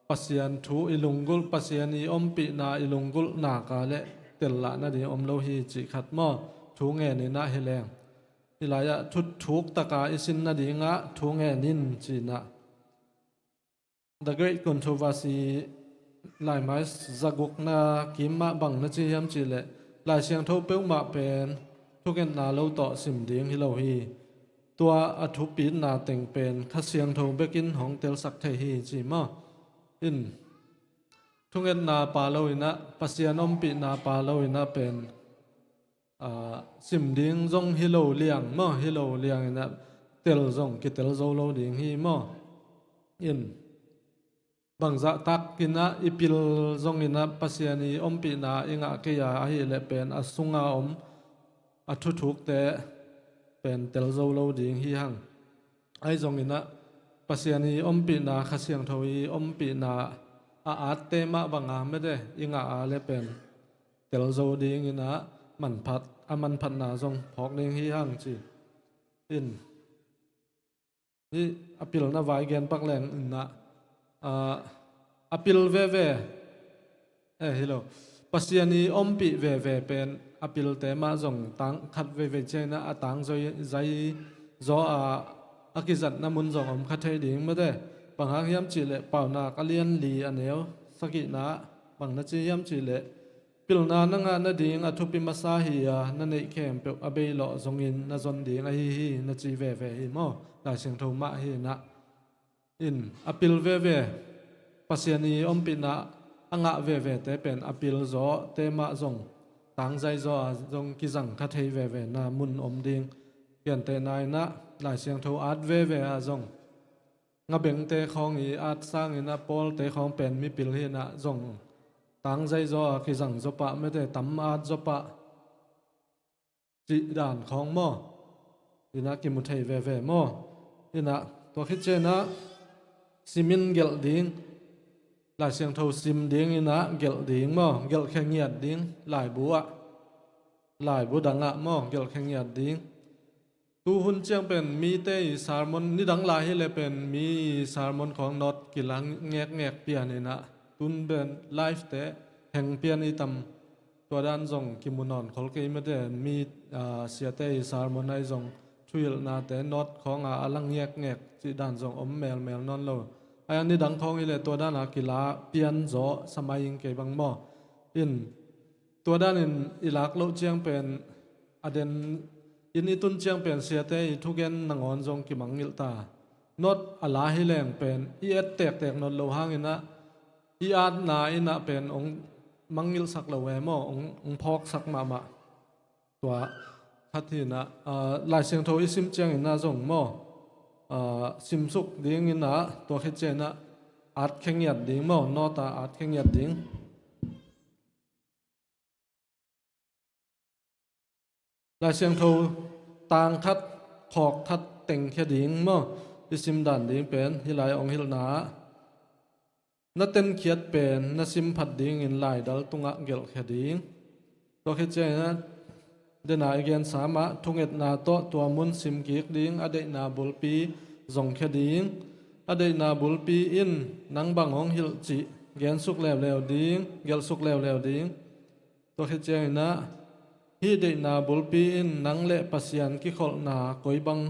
Pasian thu i lunggulh, Pasian i ompihna i lunggulh nak leh tel lah nading om lo hi cih khat maw. Thu ngen ina hi leng, hi lai ah thuk taka i sin nading ah thu ngen in ci ina. The Great Controversy, laimai zagukna kim mah bang na ci hiam cih leh, Lai Siangtho peuhmah pen thungetna lo tawh sim ding hi lo hi. Tua a thupitna teng pen Kha Siangtho bekin hong telsak thei hi ci maw. In, thungetna pa lo inah, Pasian ompihna pa lo inah pen, aa, sim ding zong hi lo liang maw, hi lo liang inah tel zong kitel zo lo ding hi maw. In bangzah tak inah i pil zong inah Pasian i ompihna i ngah kei a ahih leh pen a sunga om a thuthukte pen tel zo lo ding hi hang. Ahi zong inah Pasian i ompihna, Kha Siangtho i ompihna a atte mah banga mete i ngah a le pen tel zo ding inah manphat, a manphatna zong phawk ding hi hang ci. In hih a pilna vai gen pak leng inah, aa, a pil veve, eh, hi lo. Pasian i ompih veve pen a pilte mah zong tang khat veivei ciang inah a tang zoi, zai zaw a, a kizatna mun zong om kha thei ding mete. Bang hang hiam cihleh Paunak a lian li a neu sagihna bang na ci hiam cihleh, pilna na ngah nading a thupi masa hi a, na neih khempeuh a beilawh zongin na zon ding ahi hi, na ci veve hi maw. Lai Siangtho mah hi inah. In a pil veve, Pasian i ompihna a ngah vevete pen a pil zawte mah zong tangzai zaw a zong kizang kha thei vevena mun om ding. Gentehna inah Lai Siangtho at veve a zong ngabengte khawng i at sang inah pawlte khawng pen mipil hi inah zong tangzai zaw a kizang zaw pah mete, tam at zaw pah cih dan khawng maw. Inah kimu thei veve maw. Inah tua khit ciang inah simin gelh ding, Lai Siangtho sim ding inah gelh ding maw, gelhkhia ngiat ding laibu ah, laibu dang ah maw, gelhkhia ngiat ding. Tu hun ciang pen mite i sermon, nidang lai hileh pen mi i sermon khawng note kila ngekngek pian inah, tun pen live te heng pian i tam, tua dan zong kimu nawn khol kei mete, mi, aa, siate i sermon ahi zong thuhilhnate note khawng a a lang ngekngek cih dan zong om melmel nawn lo. Ahi a nidang khawng hileh tua dan a kila pian zaw sa mai ing kei bang maw. In tua danin i lak loh ciang pen a den in i tun ciang pen siate i thugen nangawn zong kimangngilh ta. Note a la hi leng pen i et tektek note lo hang inah i atna inah pen hong mangngilhsak lo e maw, hong, hong phawksak mahmah. Tua khat hi inah, aa, Lai Siangtho i sim ciang inah zong maw, aa, simsuk ding inah tua khit ciang inah at khengiat ding maw, note a at khengiat ding. Lai Siangtho tang khat, khawk khat tengkhia ding maw, i sim dan ding pen hih lai hong hilhna ah na tenkhiat pen na simphat dingin laidal tungah gelhkhia ding. Tua khit ciangin a dena i gensa mah thungetna tawh tua mun simkik ding, a deihna bulpi zongkhia ding. A deihna bulpi in nang bang hong hilh cih gensuk leuleu ding, gelhsuk leuleu ding. Tua khit ciangin ah hih deihna bulpi in nang le Pasian kikholhna koi bang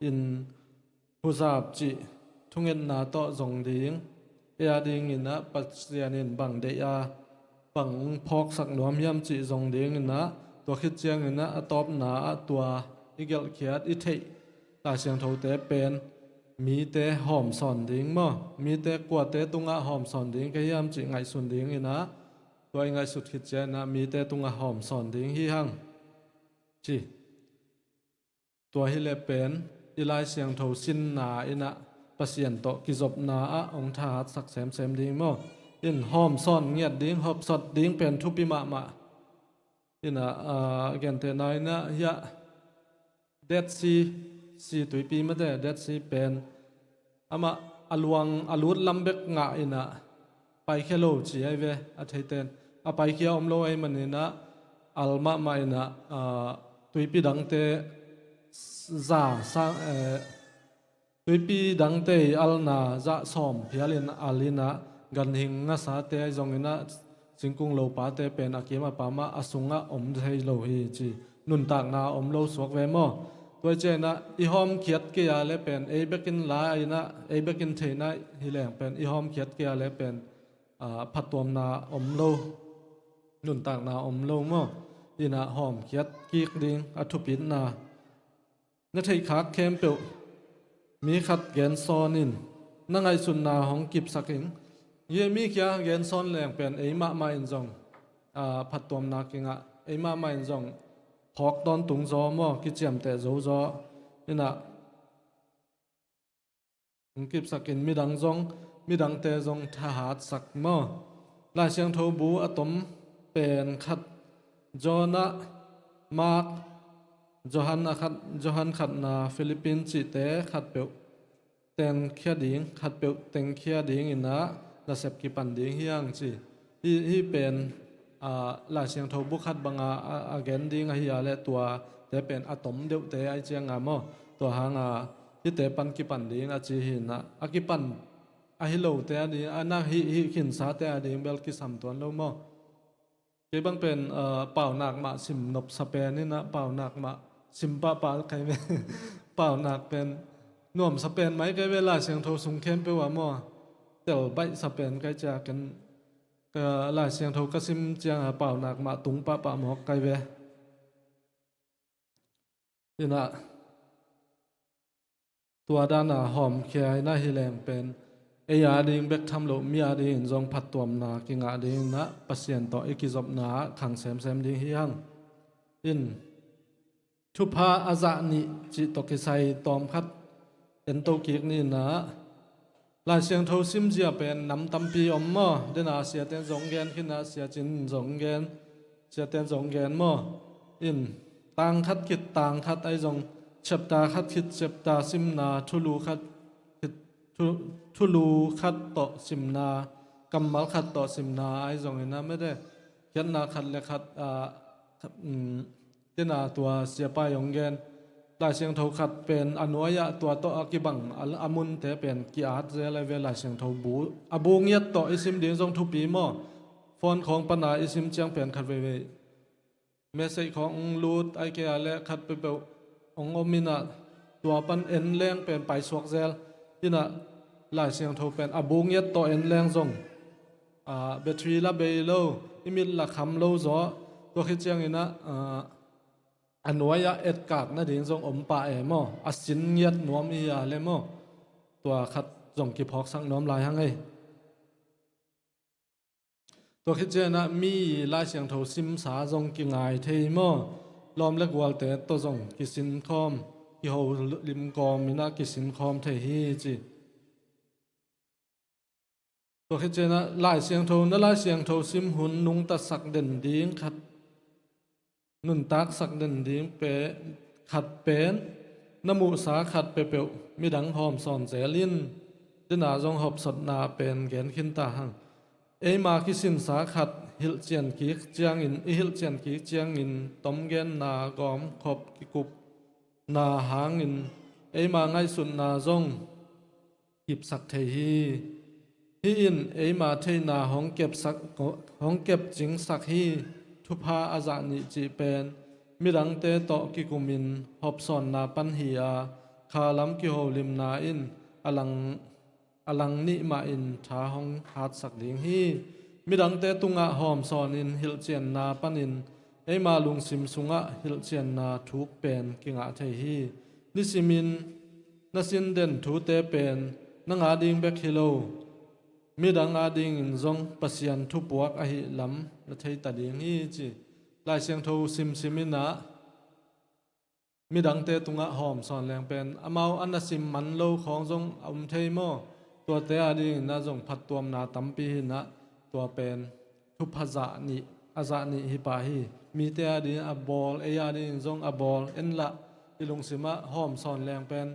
in huzap cih thungetna tawh zong ding. Ei a dingin ah Pasian in bang deih a, bang phawksak nuam hiam cih zong dingin ah, tua khit ciangin ah a tawpna ah tua i gelhkhiat i theih Lai Siangthote pen mite hawmsawn ding maw? Mite kuate tungah hawmsawn ding ka hiam cih ngaihsun dingin ah, tua i ngaihsut khit ciangin ah mite tungah hawmsawn ding hi hang ci. Tua hileh pen i Lai Siangtho sinna in ah Pasian tawh kizopna ah hong thahatsak semsem ding maw? In hawmsawn ngiat ding, hawmsawn ding pen thupi mahmah. In ah, ah, gentehna in ah hiah Dead Sea, Sea Tuipi mate, Dead Sea pen amah a luang a lut lam bek ngah in ah paikhia lo ci ahi ve, a theiten. A paikhia om lo ahih manin ah al mahmah in ah, ah, tuipi dangte za sa, eh, tuipi dangte i alna zah sawm phialin al in ah, ganhing ngasate ahi zongin ah, singkung lopate pen a kim a pam ah a sungah om thei lo hi ci. Nuntakna om lo suak ve maw? Tua hi ciangin ah i hawmkhiat kei a leh pen ei bekin la in ah, ei bekin theihna hi leng pen i hawmkhiat kei a leh pen, ah, phattuamna om lo, nuntakna om lo maw? In ah hawmkhiat kik ding a thupitna. Na theihkhak khempeuh mi khat gensawn in, na ngaihsutna hong kipsak in, Hih mi kia gen sawn leng pen ei mahmah in zong, aa, phattuamna kingah, ei mahmah in zong phawk tawntung zaw maw, kiciamteh zo zaw. Inah hong kipsakin midang zong, midangte zong thahatsak maw. Lai Siangtho bu a tom pen khat, Jonah, Mark, Johan a khat, Johan khatna, Philippine cihte khatpeuh tengkhia ding, khatpeuh tengkhia ding inah nasep kipan ding hi hang ci. Hih, hih pen, aa, Lai Siangtho bu khat banga a, a gen ding ahi a leh tuate pen a tom deuhte ahi cianga maw. Tua hanga hihte pan kipan ding a ci hi inah, a kipan ahi lote a ding, a na hih, hih khinsate a ding bel kisam tuan lo maw. Kei bang pen, aa, paunak mah sim nopsa pen inah, paunak mah sim pahpah kai ve. Paunak pen nuamsa pen mai kai ve, Lai Siangtho sung khempeuh ah maw. Tel baihsa pen kai cia ken, ka Lai Siangtho ka sim cianga paunak mah tung pahpah mawk kai ve. Inah tua dana hawmkhia inah hi leng pen ei a ding bek tham loh, mi a dingin zong phattuamna kingah ding inah Pasian tawh i kizopna ah khang semsem ding hi hang. In, thupha a zah nih cih tawh kisai tawmkhat en to kik ni inah, Lai Siangtho simzia pen nam tampi om maw. Dena siaten zong gen khin a, siacin zong gen, siaten zong gen maw. In, tang khat khit tang khat ahi zong, chapter khat khit chapter simna, thulu khat khit thu-, thulu khat tawh simna, kammal khat tawh simna ahi zong inah mede, khiatna khat le khat, aa, khat, um, Tina tua siapa i hong gen, Lai Siangtho khat pen a nuai-ah tua tawh a kibang a, a munte pen ki-at zel ahi ve. Lai Siangtho bu, a bu ngiat tawh i sim ding zong thupi maw. Phone khawng pana i sim ciang pen khat veivei message khawng hong lut ahi kei a leh khat peuhpeuh hong om inah tua pan en leng pen paisuak zel. Inah Lai Siangtho pen a bu ngiat tawh en leng zong, aa, battery la bei lo, i mit la kham lo zaw. Tua khit cianginah, aa, a nuai-ah etkak nading zong om pah e maw. A sin ngiat nuam i hi a le maw, tua khat zong kiphawksak nuam lai hang ei. Tua khit cianginah mi Lai Siangtho simsa zong kingai thei maw. Lawm le gualte tawh zong kisinkhawm, kiho limkawm inah kisinkhawm thei hi ci. Tua khit cianginah Lai Siangtho, na Lai Siangtho sim hun nungtasak den ding khat, nuntaksak den ding pe, khat pen, na muhsa khat peuhpeuh midang hawmsawn zel in. Dena zong hopsotna pen gen khin ta hang. Eima kisinsa khat hilhcian kik ciangin, i hilhcian kik ciangin tomgenna gawmkhop kikupna hangin eima ngaihsutna zong kipsak thei hi. Hih in eima theihna hong kepsak, hong kepcingsak hi. Thupha a zah nih cih pen midangte tawh kikumin hopsawnna pan hi a, khalam kiholimna in a lang, a lang nih mahin tha hong hatsak ding hi. Midangte tungah hawmsawnin hilhcianna panin eima lungsim sungah hilhcianna thuk pen kingah thei hi. Nisimin na sin den thute pen nang ading bek hi lo, midang adingin zong Pasian thupuak ahih lam na theita ding hi ci. Lai Siangtho simsim inah midangte tungah hawmsawn leng pen amau a na sim man lo khawng zong a um thei maw. Tuate adingin ah zong phattuamna tampi hi inah, tua pen thupha zah nih, a zah nih hi pah hi. Mite adingin a bawl, ei adingin zong a bawl. En lah, i lungsimah hawmsawn leng pen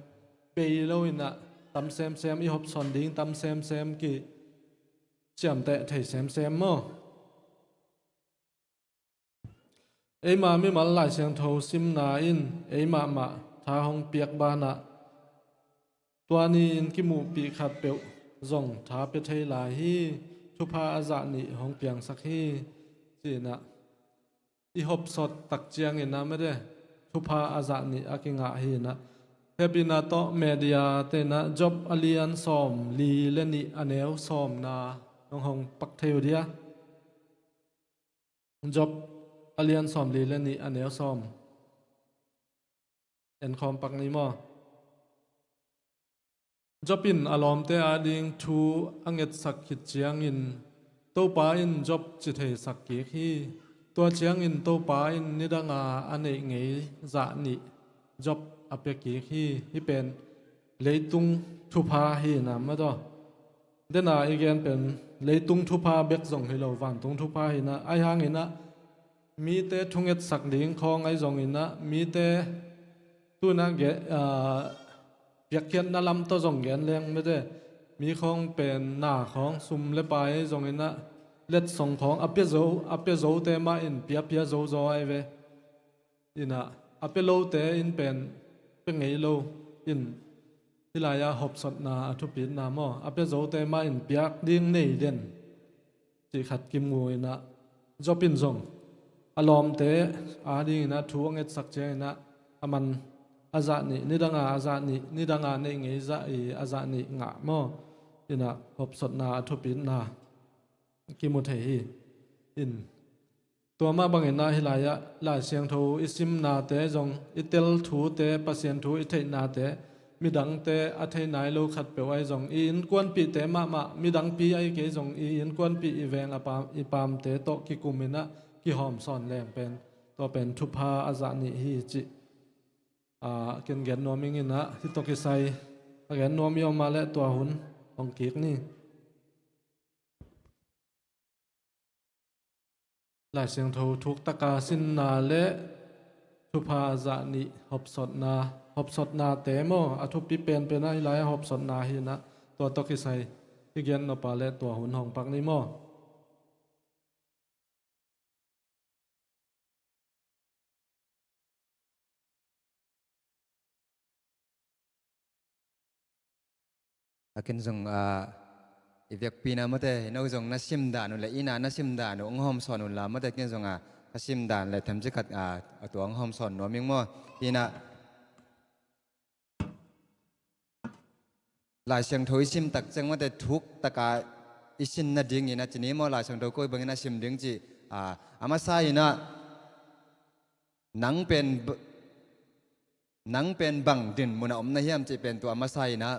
bei lo inah tam semsem, i hopsawn ding tam semsem, kiciamteh thei semsem maw. Eima mimal Lai Siangtho simna in ei mahmah tha hong piak banah, tua ni-in kimuhpih khatpeuh zong tha pia thei lai hi. Thupha a zah nih hong piangsak hi. Ci inah i hopsot tak ciangin ah mede, thupha a zah nih a kingah hi inah. Hepina tawh media te inah Job a lian sawm li le nih a neu sawmna nong hong pak thei uh dia. Job a lian sawm li le nih a neu sawm. En khawm pak ni maw. Job in a lawmte ading thu a ngetsak khit ciangin Topa in Job ci theisak kik hi. Tua ciangin Topa in nidanga a neih ngei zah nih Job a pia kik hi. Hih pen leitung thupha hi na maw taw. Dena i gen pen leitung thupha bek zong hi lo, vantung thupha hi na. Ahi hangin ah mite thungetsak ding khawng ahi zongin ah mite tuna ge, aa, piakkhiatna lam tawh zong gen leng mete, mi khawng pen na khawng sum le pai ahi zongin ah letsong khawng a pia zo, a pia zote mah in pia pia zo zaw ahi ve. Inah a pia lote in pen pia ngei lo in hih lai-ah hopsotna a thupitna maw, a pia zote mah in piak ding nei den cih khat kimu inah Job in zong a lawmte adingin ah thu a ngetsak ciangin ah a man a zah nih, nidanga a zah nih, nidanga neih ngei zah i a zah nih ngah maw, inah hopsotna a thupitna kimu thei hi. In tua mah bangin ah hih lai-ah Lai Siangtho i simnate zong, i tel thute, Pasian thu i theihnate, midangte a thei nai lo khatpeuh ahi zong, i innkuanpihte mahmah, midangpi ahi kei zong i innkuanpih i veng a pam, i pamte tawh kikum inah kihawm sawn leng pen tua pen thupha a zah nih hi cih, aa, ken gen nuam ing inah hih tawh kisai a gen nuam i om a leh tua hun hong kik ni. Lai Siangtho thuktaka sinna le thupha zah nih hopsotna, hopsotnate maw, a thupi penpen ah hih lai-ah hopsotna hi inah tua tawh kisai i gen nop a leh tua hun hong pak ni maw. A ken zong, ah, i vekpi na mate, no zong na sim dan uh le, ina na sim dan uh hong hawm sawn un la mate, ken zong, ah, ka sim dan le themci khat, ah, a tua hong hawm sawn nuam ing maw. Ina Lai Siangtho i sim tak ciang mate, thuktaka i sin nadingin a ci ni maw, Lai Siangtho koi bangin a sim ding ci, ah, a masa inah nang pen b-, nang pen bang dinmun a om na hiam cih pen tua a masa inah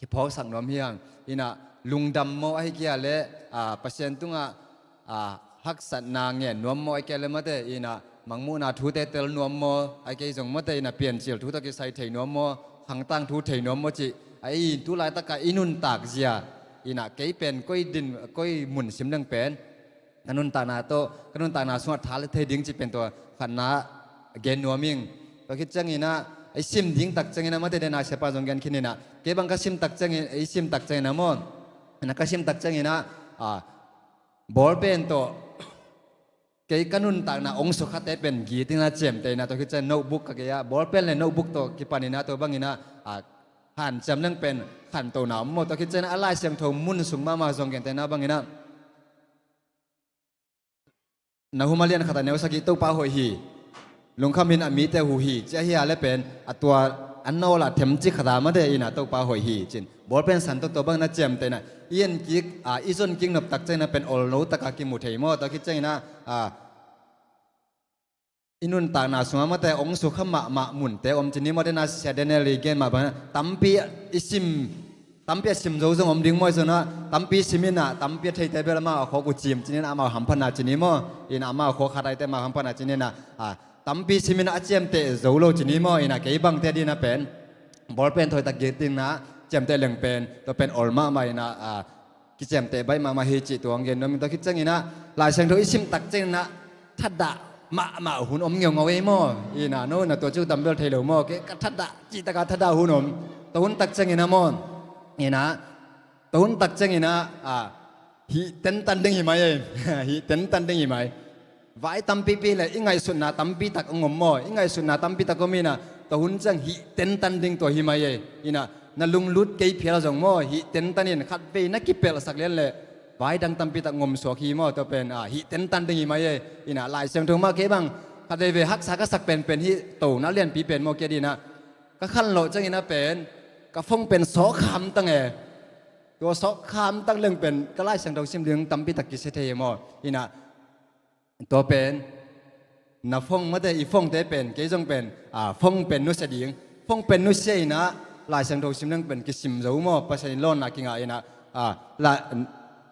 kiphawksak nuam hi hang. Inah lungdam maw ahi kia le, ah, Pasian tungah, ah, haksatna ngen nuam maw ahi kia le mate, inah mangmuhna thute tel nuam maw ahi kei zong mate, inah Piancil thu tawh kisai thei nuam maw, khangtang thu thei nuam maw cih, a i tu laitaka i nuntak zia, inah kei pen koi din, koi mun sim deng pen ka nuntakna tawh, ka nuntakna sungah tha le thei ding cih pen tua khatna gen nuam ing. Tua khit ciangin ah i sim ding tak ciangin ah mate, dena siapa zong gen khin inah, kei bang ka sim tak ciangin, i sim tak ciangin ah maw, inah ka sim tak ciangin ah, ah, ball pen tawh kei ka nuntakna ong sukhate pen git inah ciamteh inah, tua khit ciang notebook ka kei ah, ball pen le notebook tawh kipan inah tua bangin ah, ah, hanciam leng pen khantohna om maw. Tua khit ciangin ah a Lai Siangtho mun sung mahmah zong gentehna bangin ah Nahum a lian khat a neu sagih, Topa hoih hi, lungkham in a mite huh hi, ci ahi a le pen a tua a nawl a themci khat a mate inah Topa hoih hi cin ball pen san tawh tua bangin a ciamteh inah i en kik, a, i zon kik nop tak ciangin ah pen olno taka kimu thei maw. Tua khit ciangin ah, a, i nuntakna sungah mate ong sukha mahmah munte om ci ni maw. Dena Sia Daniel i gen mah bangin ah tampi i sim, tampi a sim zo zong om ding maw. Zong ah tampi sim inah tampi a theite bel amau a khawk uh cim ci ni inah amau hamphatna ci ni maw. Inah amau a khawk khat aite amau hamphatna ci ni inah, a, tampi sim inah a ciamteh zo lo ci ni maw. Inah kei bangte dinah pen ball pen thawitak git inah ciamteh leng pen tua pen ol mahmah inah, a, kiciamteh baih mahmah hi cih tua hong gen nuam ing. Tua khit ciangin ah Lai Siangtho i sim tak ciangin ah thadah mahmah hun om ngeungau ei maw. Inah no inah tua ci uh tambel thei lo maw, kei ka thadah, cih taka thadah hun om. Tua hun tak ciangin ah maw, inah tua hun tak ciangin ah, a, hih tentan ding hi mai ei. Hih tentan ding hi mai. Vai tampipi le i ngaihsutna tampitak hong om maw, i ngaihsutna tampitak om inah tua hun ciang hih tentan ding tua hi mai ei. Inah na lunglut kei phial zong maw, hih tentan in khatvei na kipelhsak lian le vai dang tampitak ngomsuak hi maw. Tua pen, a, hih tentan ding hi mai ei. Inah Lai Siangtho mah kei bang khatveivei haksa ka sak penpen hih tona lianpi pen maw. Kei dinah ka khanlawh ciangin ah pen ka phone pen sawk hamtang e. Tua sawk hamtang leng pen ka Lai Siangtho sim ding tampitak kisia thei hi maw. Inah tua pen na phone mate, i phonete pen kei zong pen, a, phone pen nusia ding, phone pen nusia inah Lai Siangtho sim ding pen kisim zo maw, Pasian i lawnna kingah inah, a, la,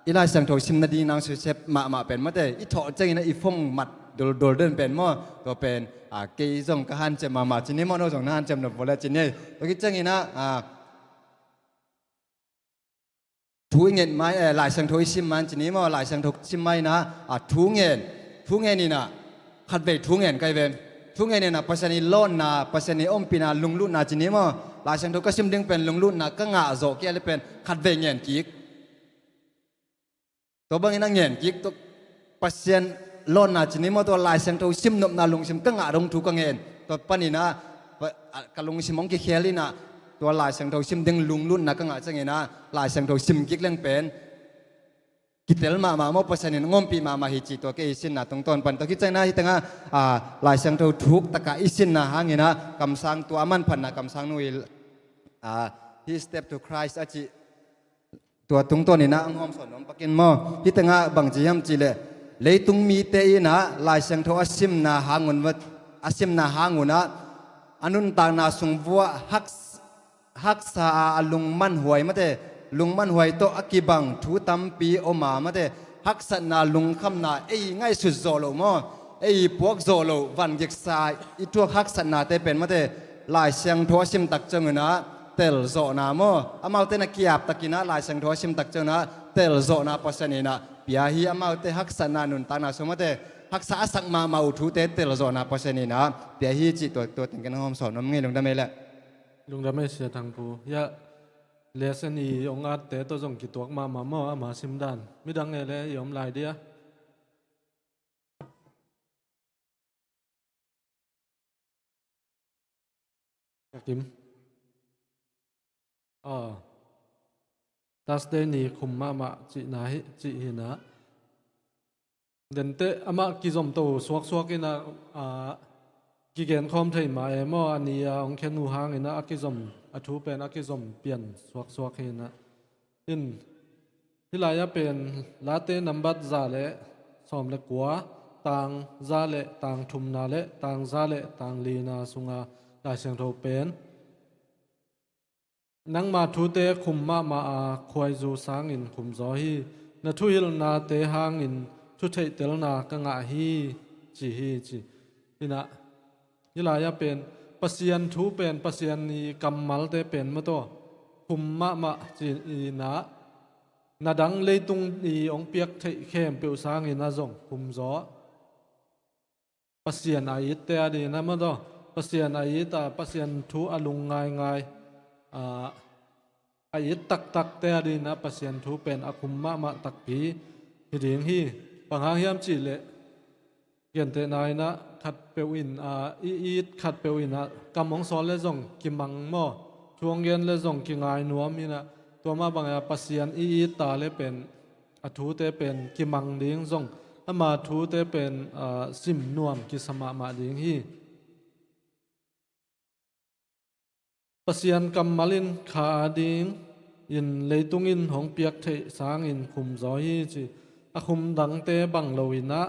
i Lai Siangtho sim nading nang suisep mahmah pen mate, i thawh ciangin ah i phone mat duldul den pen maw, tua pen, a, kei zong ka hanciam mahmah ci ni maw, no zong na hanciam nop vua le ci ni. Tua khit ciangin ah, a, thu i ngen mai, eh, Lai Siangtho i sim man ci ni maw, Lai Siangtho sim mai inah, a, thu ngen, thu ngen inah, khatvei thu ngen kai ven. Thu ngen inah Pasian i lawnna, Pasian i ompihna, lunglutna ci ni maw, Lai Siangtho ka sim ding pen lunglutna ka ngah zawh kei a le pen khatvei ngen kik. Tua bangin a ngen kik tua Pasian lawnna ci ni maw, tua Lai Siangtho sim nopna lungsim ka ngah dong thu ka ngen. Tua panin ah, pa, a, ka lungsim hong kikhel inah, tua Lai Siangtho sim ding lunglutna ka ngah ciangin ah, Lai Siangtho sim kik leng pen kitel mahmah maw, Pasian in hong ompih mahmah hi cih tua kei i sinna tungtawn pan. Tua khit ciangin ah hih tengah, a, Lai Siangtho thuk takah i sinna hangin ah, kamsang tua a manphatna kamsang nu i, a, hih Step to Christ a cih tua tungtawn inah hong hawmsawn nuam pak in maw. Hih tengah bang ci hiam cih leh, leitung mite inah Lai Siangtho a simna hang un va, a simna hang un ah, a nuntakna sung vuah hak, haksa a, a lungmanhuai mate, lungmanhuai tawh a kibang thu tampi om a mate, haksatna, lungkhamna, ei ngaihsut zawh loh maw, ei puak zawh loh, vangiksa i thuak haksatnate pen mate, Lai Siangtho a sim tak ciangun ah telzawhna maw, amaute na kiap takin ah Lai Siangtho a sim tak ciangun ah telzawhna Pasian inah pia hi. Amaute haksatna nuntakna sung mate, haksa a sak mahmah uh thute telzawhna Pasian inah pia hi cih tua, tua teng ken hong hawmsawn nuam ing ei, lungdam ei leh. Lungdam ei Sia Thang Pu. Hiah lesson i hong atte tawh zong kituak mahmah maw, ama simdan. Midang ei leh i om lai dia. Ka kim. Aw. Thursday ni khum mahmah cihna hi, cih hi inah. Denteh amah kizomto suaksuak inah, a, kigen khawm thei mah e maw, a ni a hong khen uh hangin ah a kizom, a thu pen a kizom pian suaksuak hi inah. In, hih lai-ah pen Late nambat za le sawm le kua, tang za le tang thumna le tang za le tang lina sunga Lai Siangtho pen, nangma thute khum mahmah a khuaizu sangin khumzaw hi. Na thuhilhnate hangin thutheihtelna ka ngah hi, ci hi, ci. Inah, hih lai-ah pen Pasian thu pen, Pasian i kammalte pen mataw, khum mahmah ci inah, na dang leitung i hong piak theih khempeuh sangin ah zong khumzaw. Pasian a itte a dingin ah mataw, Pasian a it a, Pasian thu a lungngaingai, a, a it taktakte a dingin ah Pasian thu pen a khum mahmah takpi hi ding hi. Bang hang hiam cih leh, gentehna inah khatpeuh in, a, i it khatpeuh inah kam hong sawl le zong kimang maw, thu hong gen le zong kingai nuam inah, tua mah bangin ah Pasian i it ta le pen a thute pen kimang ding zong, ama thute pen, a, sim nuam kisa mahmah ding hi. Pasian kammal in kha a dingin leitung in hong piak theih sangin khumzaw hi, ci. A khum dangte bang lo inah,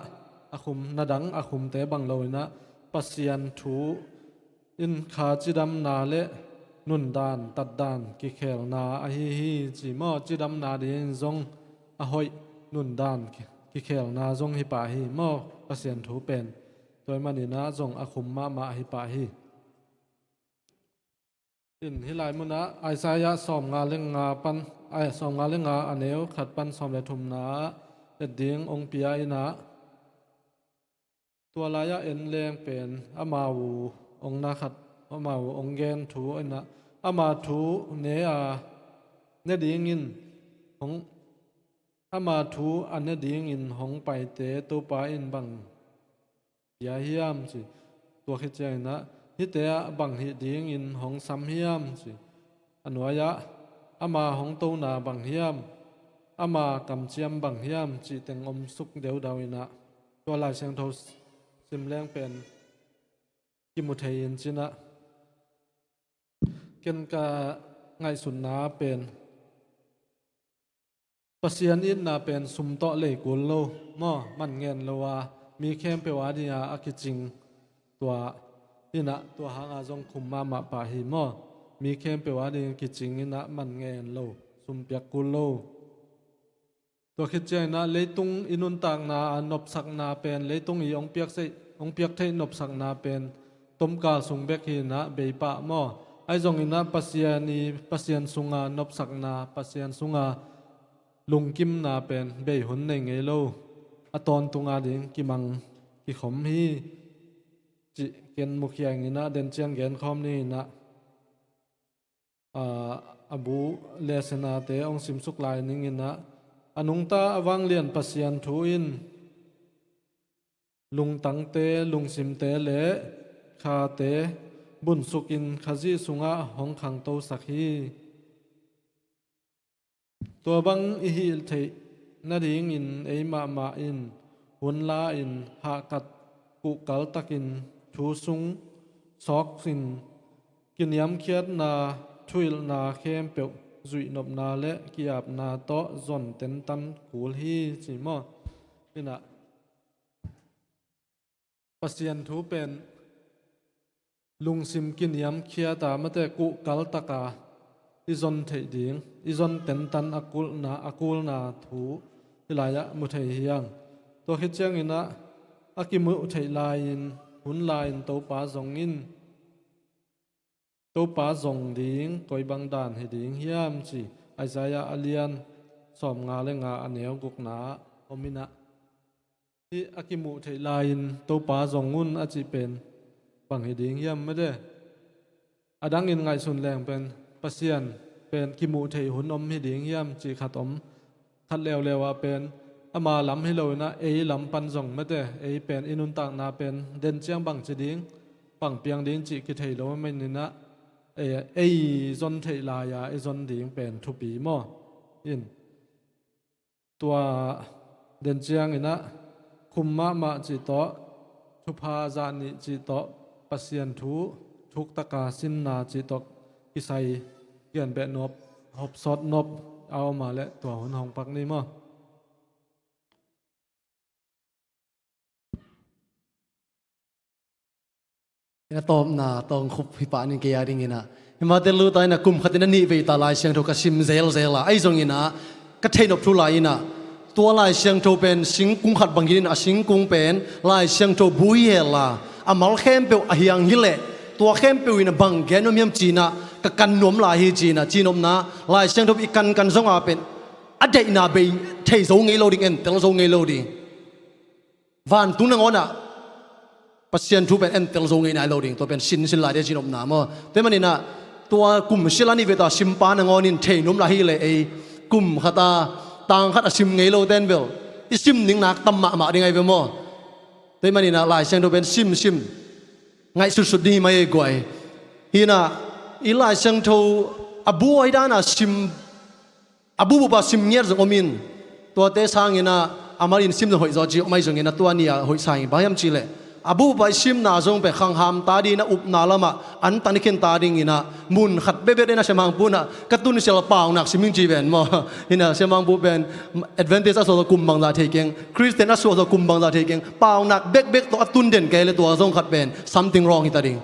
a khum, na dang a khumte bang lo inah, Pasian thu in kha cidamna le nundan, tatdan, kikhelna ahi hi, ci maw. Cidamna dingin zong a hoih, nundan, ki-, kikhelna zong hi pah hi maw, Pasian thu pen. Tua ahih manin ah zong a khum mahmah hi pah hi. In, hih lai munah Isaiah sawmnga le nga pan, ai, sawmnga le nga a neu khat pan sawm le thumna ah et ding hong pia inah, tua lai-ah en leng pen amau hong na khat, amau hong gen thu inah, ama thu ne a, ne dingin hong, ama thu a ne dingin hong paite Topa in bang pia hiam, ci. Tua khit ciangin ah, hihte ah bang hih dingin hong sam hiam, ci. A nuai-ah, ama hong tona bang hiam, ama kamciam bang hiam, cih teng om suk deudau inah, tua Lai Siangtho sim leng pen kimu thei in cinah, ken ka ngaihsutna pen, Pasian itna pen sum tawh lei kul lo maw, man ngen lo a, mi khempeuh a dingin a kicing, tua inah, tua hanga zong khum mahmah pah hi maw. mi khempeuh adingin kicing in ah man ngen lo, sum piak kul lo. Tua khit ciangin ah leitung i nuntakna a nopsakna pen, leitung i hong piaktheih, hong piaktheih nopsakna pen tomkal sung bek hi in ah bei pah maw? Ahi zongin ah Pasian i, Pasian sunga nopsakna, Pasian sunga lungkimna pen bei hun nei ngei lo. A tawntung ading kimang kikhom hi cih ken mukhia ing in ah, den ciang genkhawm ni in ah, a, a bu le senate hong simsuk lai ning in ah, a nungta a vanglian Pasian thu in lungtangte, lungsimte le khate bunsukin Khazih sungah hong khangtosak hi. Tua bang i hih theih nadingin ei mahmah in hun la-in hahkat kuhkaltakin thu sung sawkin kiniamkhiatna, thuhilhna khempeuh zuihnopna le ki-apna tawh zon tentan kul hi ci maw? Hi in ah, Pasian thu pen lungsim kiniamkhiat a, mate kuhkaltak a i zon theih ding, i zon tentan a kulna, a kulna thu hih lai-ah mu thei hi hang. Tua khit ciangin ah a kimuh theih lai-in, hun lai-in Topa zong in, Topa zong ding koi bang dan hi ding hiam ci Isaiah a lian sawmnga le nga, a neu gukna ah om in ah, hih a kimuh theih lai-in Topa zong un a cih pen bang hi ding hiam, mate? A dangin ngaihsun leng pen Pasian pen kimuh theih hun om hi ding hiam cih khat om. Khat leuleu ah pen ama lam hi lo in ah ei lam pan zong, mate, ei pen i nuntakna pen den ciang bang ci ding, bang piang ding cih kithei lo ahih manin ah, ei, ei zon theih lai-a i zon ding pen thupi maw? In, tua den ciangin ah khum mahmah cih tawh, thupha zah nih cih tawh, Pasian thu thuktaka sinna cih tawh kisai kianbeh nop, hopsawt nop a om a leh tua hun hong pak ni maw? Ina tawpna tawng khup hi pah ning kei a dingin ah, hi mate luta in ah kum khat in ah nih vei ta Lai Siangtho ka sim zelzel a, ahi zongin ah ka theihnop thu lai in ah, tua Lai Siangtho pen singkung khat bangin ah, a singkung pen Lai Siangtho bu hi hel a, a mal khempeuh a hiang hi leh tua khempeuh in ah bang gen nuam hiam ci in ah ka kan nuam lai hi ci in ah, cinopna Lai Siangtho i kankan zong a pen a daihna bei thei zo ngei lo ding, entel zo ngei lo ding. Vantung nangawn ah Pasian thu pen entel zo ngei nai lo ding, tua pen sinsin lai ding cinopna maw? Tua ahih manin ah tua kum sia la nih vei ta simpa nangawn in theihnop lai hi leh ei kum khat a tang khat a sim ngei lo ten bel i sim ning nak tam mahmah ding ahi ve maw? Tua ahih manin ah Lai Siangtho pen simsim ngaihsutsut ding hi mai ei guai. Hi in ah i Lai Siangtho a bu ahi dan a sim a bubup a sim ngiat zong om in, tuate sangin ah a mal in sim zong hoih zaw ci om ahi zongin ah tua ni a hoih sa ing. Bang hiam cih leh a bubup a i simna zong pen khangham ta dingin ah upna lamah antan i khin ta dingin ah mun khat bekbek in ah Siamang Pu in ah ka tun sial a paunak sim ing ci ven maw? Hi in ah Siamang Pu pen Adventist a suah zaw kum bangzah thei keng, Christian a suah zaw kum bangzah thei keng, paunak bekbek tawh a tun den kei leh tua zong khat pen something wrong hi ta ding.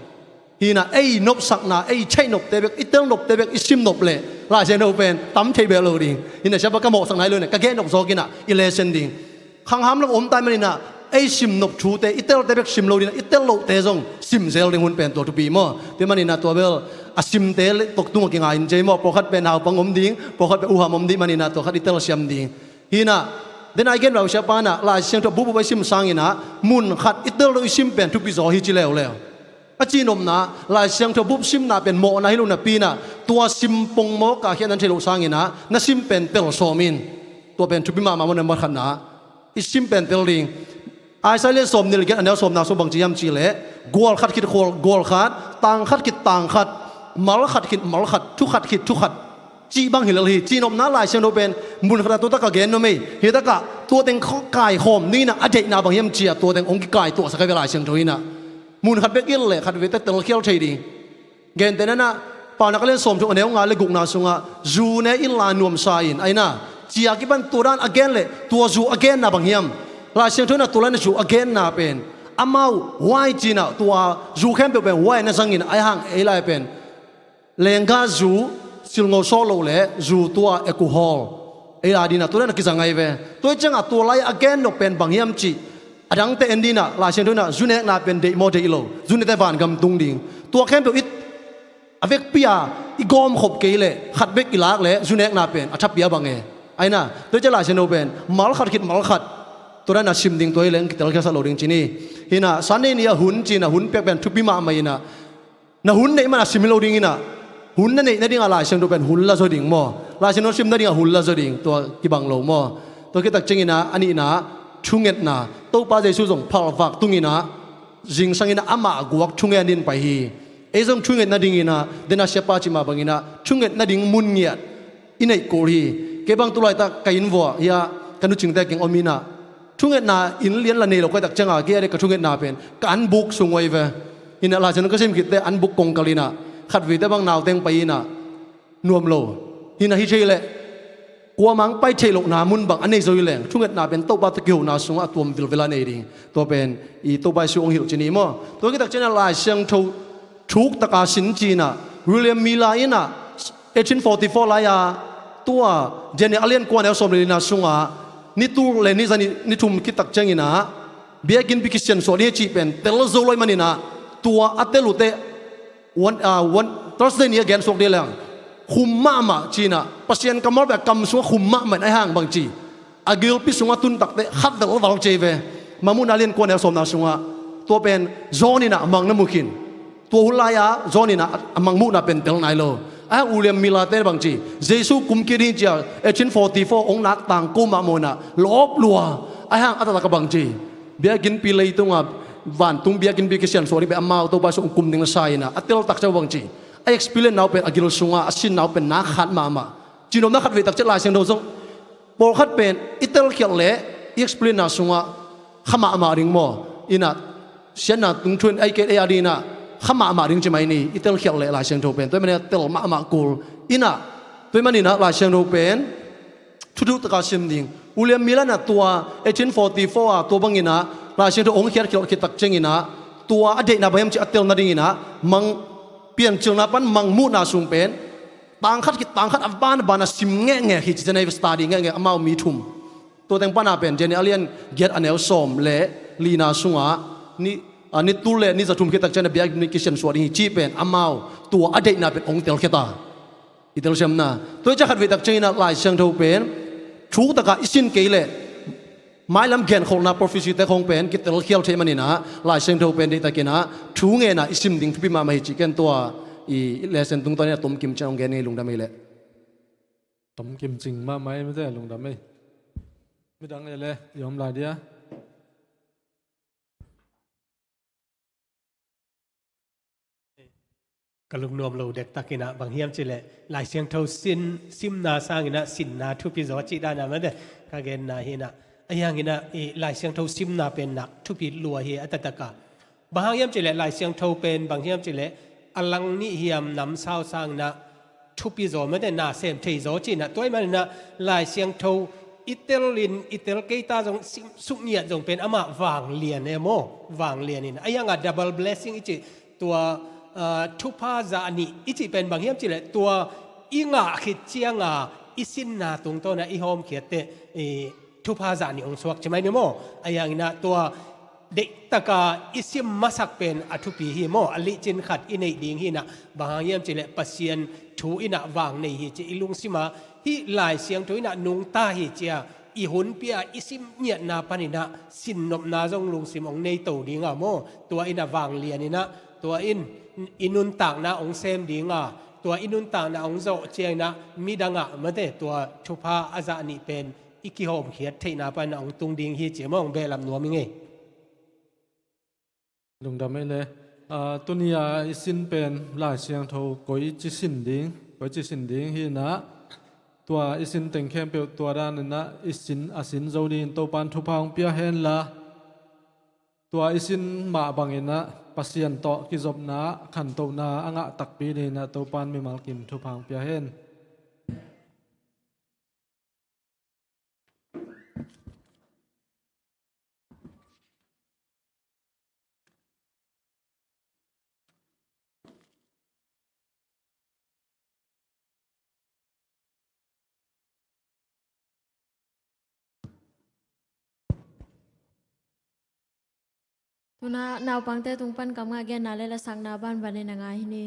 Hi in ah ei nopsakna, ei theihnopte bek, i telnopte bek i simnop leh Lai Siangtho pen tam thei beh lo ding. Hi in ah siapa ka mawhsak nai lo in ah ka gennop zawk in ah i lesson ding. Khangham lam om ta ahih manin ah ei simnop thute, i telte bek sim lo ding in ah i tel lohte zong sim zel ding hun pen tua thupi maw? Tua ahih manin ah tua bel a simte le tawh tung a kingai in cei maw? Pawlkhat pen naupang om ding, pawlkhat pen uham om ding ahih manin ah tua khat i telsiam ding. Hi in ah, den a i gen vausia pa in ah Lai Siangtho bubup a i sim sangin ah mun khat i tel lo i sim pen thupi zaw hi ci leuleu. A cinopna, Lai Siangtho bup simna pen mawhna hi lo napi in ah, tua sim pongmawk a khiat nan thei loh sangin ah na sim pen tel sawm in. Tua pen thupi mahmah maw? Nambat khatna i sim pen tel ding. Isaiah lian sawmnih le giat, a neu sawmna sung bang ci hiam cih leh, gual khat khit gual, gual khat, tang khat khit tang khat, mal khat khit mal khat, thu khat khit thu khat cih bang hi lel hi. Cinopna Lai Siangtho pen mun khat a tua tak a gen nuam ei. Hi tak a tua teng kaikhawm dingin ah a deihna bang hiam ci a tua teng hong kikaituahsak ahi ve Lai Siangtho in ah. Mun khat bek i et leh khat vei teh telkhial thei ding. Gentehna in ah Paunak a lian sawmthum, a neu nga le gukna sungah zu ne in la nuamsa in, ahi in ah ci a kipan tua dan a gen leh tua zu a genna bang hiam? Lai Siangtho in ah tua lai in ah zu a genna pen amau why ci in ah tua zu khempeuh pen why na zangin, ahi hang ei lai pen Lengga zu, silngo sawh loh le zu tua alcohol, ei la dinah tua dan a kiza ngai ve. Tua hi ciangah tua lai a gen nop pen bang hiam cih, a dangte en dinah, Lai Siangtho inah zu nekna pen deih maw deih lo, zu nekte vangam tung ding. Tua khempeuh i, a vekpi-a i gawmkhop kei leh khat bek i lak leh zu nekna pen a thapi a bang e. Aina tua hi ciah Lai Siangtho pen malkhat khit malkhat tua dan a sim ding, tua hi leng kitelkhialsak lo ding ci ni. Hinah Sunday ni a hun cinah hun piak pen thupi mahmah inah, na hun neih mana sim hi lo ding inah, hun na neih nadingah Lai Siangtho pen hun la zaw ding maw? Lai Siangtho sim nadingah hun la zaw ding, tua kibang lo maw? Tua khit tak cianginah a nihna, thungetna, Topa Jesu zong phalvak tunginah zingsang inah amah guak thungen in pai hi. Ei zong thunget nadinginah, dena siapa cih mah banginah thunget nading mun ngiat i neih kul hi. Kei bang tu laitak ka inn vuah hiah ka nu Cingte kiang om inah, thungetna inn lian la nei lo ka hih tak ciangah kei a dek ka thungetna pen ka anbuk sung uai ve. Hinah Lai Siangtho ka sim khitte anbuk kong kal inah khatveite bang nauteng pai inah nuam lo. Hinah hi thei leh kuamang pai theih lohna mun bang a nei zo hi leng thungetna pen Topa tawh kihona sungah a tuam vilvel a nei ding. Tua pen i Topa Jesu hong hilh ci ni maw? Tua khit tak cianah Lai Siangtho thuk taka sin cinah William Miller inah eighteen forty-four lai-a tua Daniel a lian kua neu sawm le lina sungah ni tul le ni za ni, ni thum khit tak cianginah biakinnpi kisiansuah ding hi cih pen tel zo lo ahih maninah tua a tel uh teh one, ah, one Thursday ni a gen suak dih leng khum mahmah cinah Pasian kammal pen a kam sungah khum mahmah in a hang bang ci a gilpi sungah tun takte khat velval cei ve. Mangmuhna lian kua neu sawmna sungah tua pen John inah mang na mu khin. Tua hun lai-a John inah a mangmuhna pen tel nai lo. A hang William Miller te bang ci, Jesu kum kik ding cia eighteen forty-four hong nak tangko mahmah inah lawp lua. A hang a taktak a bang ci, biakinnpi leitungah vantung biakinnpi kisiansuah ding pen amau Topa Jesu hong kum ding na sa inah a tel tak ciah bang ci, a experience nau pen a gil sungah a sin nau pen nak khat mahmah. Cinopna khat vei tak ciah Lai Siangtho zong pawlkhat pen i telkhialh leh i explain-na sungah kha mahmah ding maw? Inah siatna tungthu in ei kei ei a dinah kha mahmah ding ci mai ni, i telkhialh leh Lai Siangtho pen. Tua hi maninah tel mahmah kul. Inah tua hi maninah Lai Siangtho pen thuthu taka sim ding. William Miller inah tua eighteen forty-four a tua banginah Lai Siangtho hong khiatkhialh khit tak cianginah tua a deihna bang hiam cih a tel nadinginah mang, Piancilna pan Mangmuhna sung pen tangkhat khit tangkhat a ban a ban a sim ngehngeh hi ci, cianah study ngehngeh amau mi thum. Tua teng pana pen Daniel a lian giat a neu sawm le lina sungah ni, a, ni tul le ni za thum khit tak cianah biakinn kisiansuah ding hi cih pen amau tua a deihna pen hong telkhia ta. I telsiamna tua hi ciah khat vei tak cianginah Lai Siangtho pen thuk taka i sin kei leh mailam genkholhna prophecy te khong pen kitelkhial thei maninah Lai Siangtho pen deihtakinah thu ngenah i sim ding thupi mahmah hi cih ken tua i lesson tungtawn inah tomkim ciang hong gen ngei, lungdam ei leh. Tomkim cing mahmah ei mite, lungdam ei. Midang ei leh i om lai dia. Ka lungnuam lo dektakinah bang hiam cihleh Lai Siangtho sin, simna sanginah sinna thupi zaw cih danah mate ka genna hinah. A hianginah i Lai Siangtho simna pen nak thupi lua hi a taktakah. Bang hang hiam cihleh Lai Siangtho pen bang hiam cihleh a lang nih hiam namsau sanginah thupi zaw mate na sem thei zaw cinah tua hi maninah Lai Siangtho i telin i tel keita zong sim suk ngiat zong pen amah vanglian e maw? Vanglian in a hiangah double blessing i cih tua, ah, thupha zah nih i cih pen bang hiam cihleh tua i ngah khit cianga i sinna tungtawnah i hawmkhiatte i thupha zah nih hong suak ci mai ni maw? A hianginah tua deihtaka i sim masak pen a thupi hi maw? A lihcin khat i neih ding hinah bang hang hiam cihleh Pasian thu inah vang nei hi ci i lungsima hih Lai Siangtho inah nungta hi cia i hunpi-a i sim ngiatna paninah sinnopna zong lungsim hong nei to dinga maw? Tua inah vanglian inah tua in i nuntakna hong sem dinga tua i nuntakna hong zawh cianginah midangah mate tua thupha a zah nih pen i kihawmkhiat theihna panah hong tung ding hi ci maw? Hong behlap nuam i ngei. Lungdam ei le. Ah, tuni-a i sin pen Lai Siangtho koici sin ding, koici sin ding hinah tua i sin teng khempeuh tua daninah i sin a sin zo dingin Topan thupha hong pia henla tua i sin mah banginah Pasian tawh kizopna khantohna a ngah takpi dingin ah Topan mimal kim thupha hong pia hen. Tu-in naupangte tung pan kamngah genna le lasakna banbanin a ngai hi ni.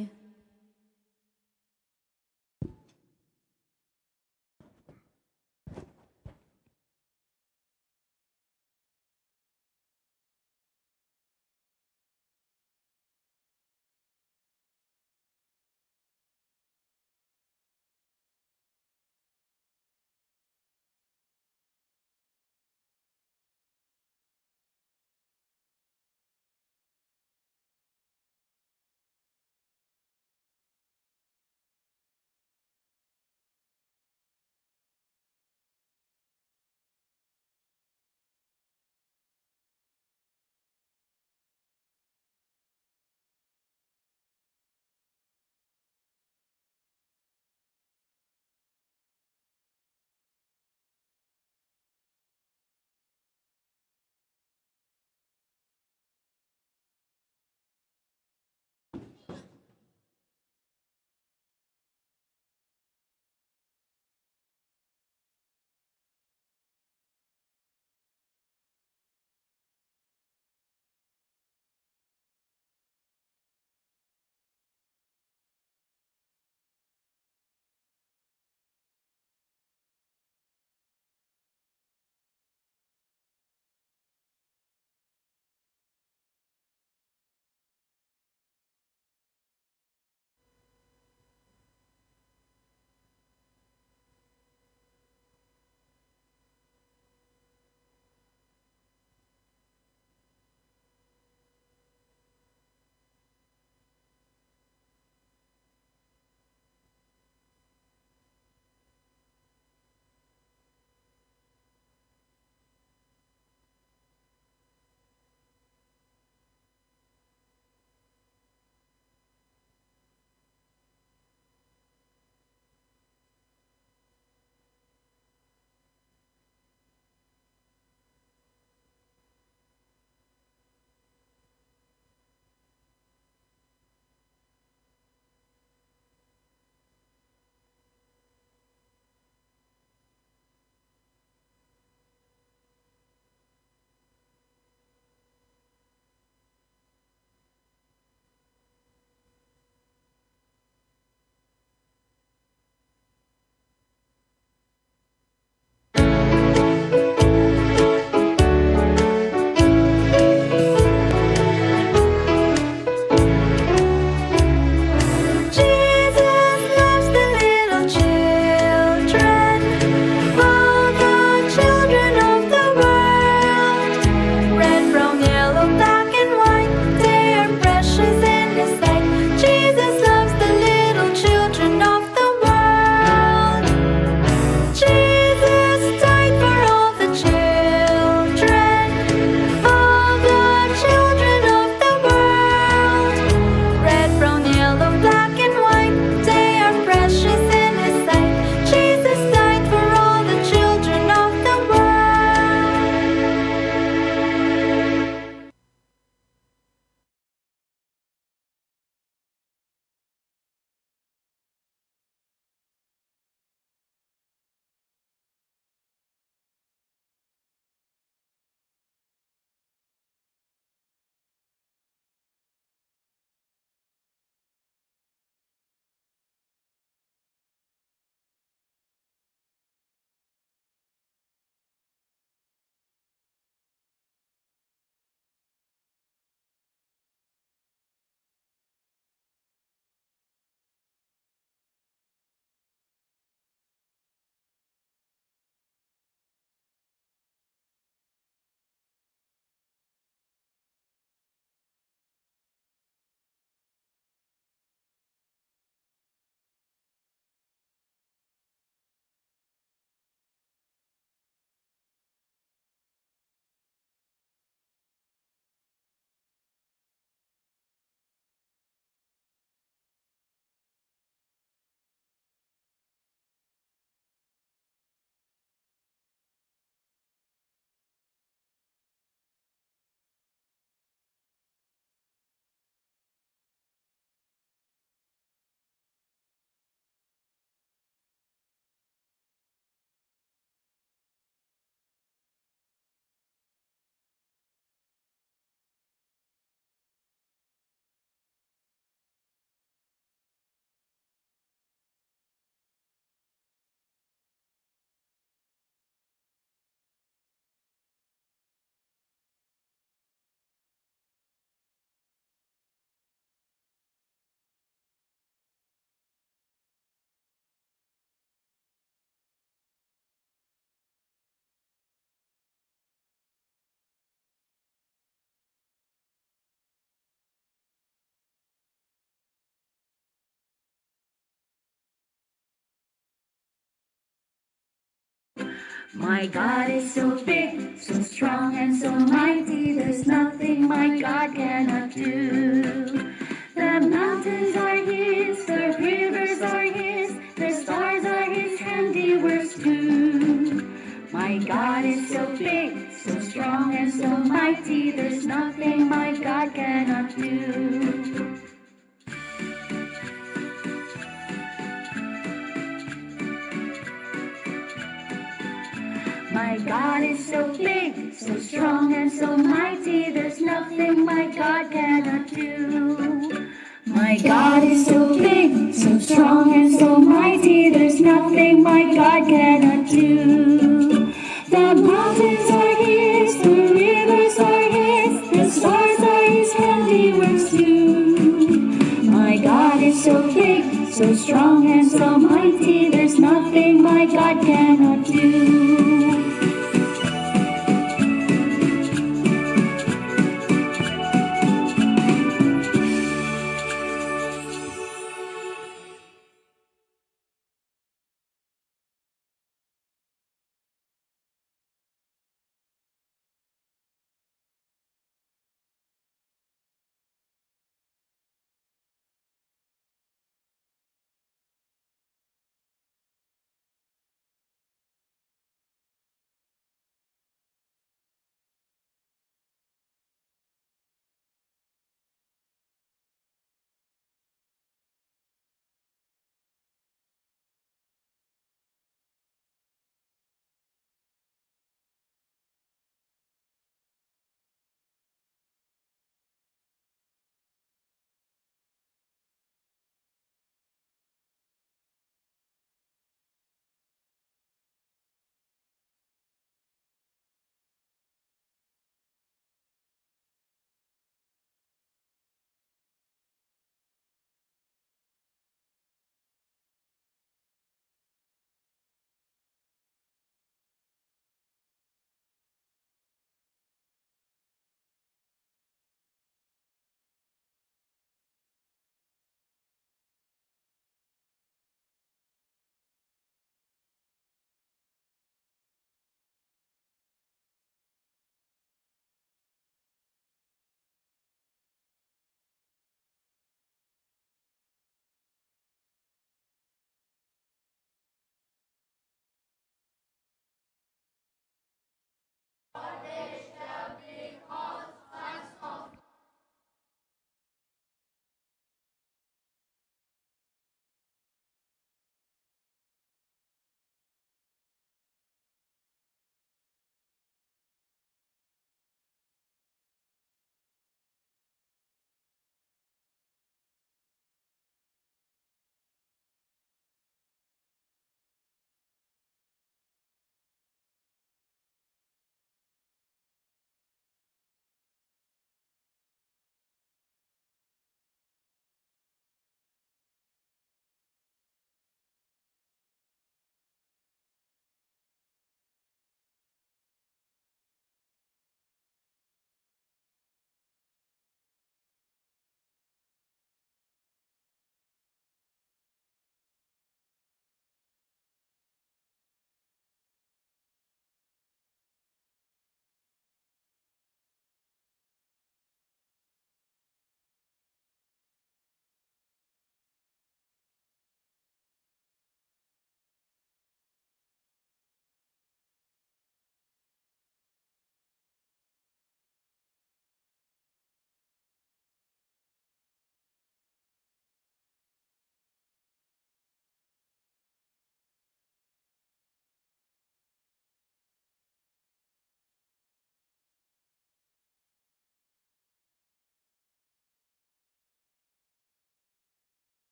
My God is so big, so strong, and so mighty, there's nothing my God cannot do. The mountains are his, the rivers are his, the stars are his handiworks too. My God is so big, so strong, and so mighty, there's nothing my God cannot do. My God is so big, so strong, and so mighty, there's nothing my God cannot do. My God is so big, so strong, and so mighty, there's nothing my God cannot do. The mountains are his, the rivers are his, the stars are his handiworks too. My God is so big, so strong, and so mighty, there's nothing my God cannot do.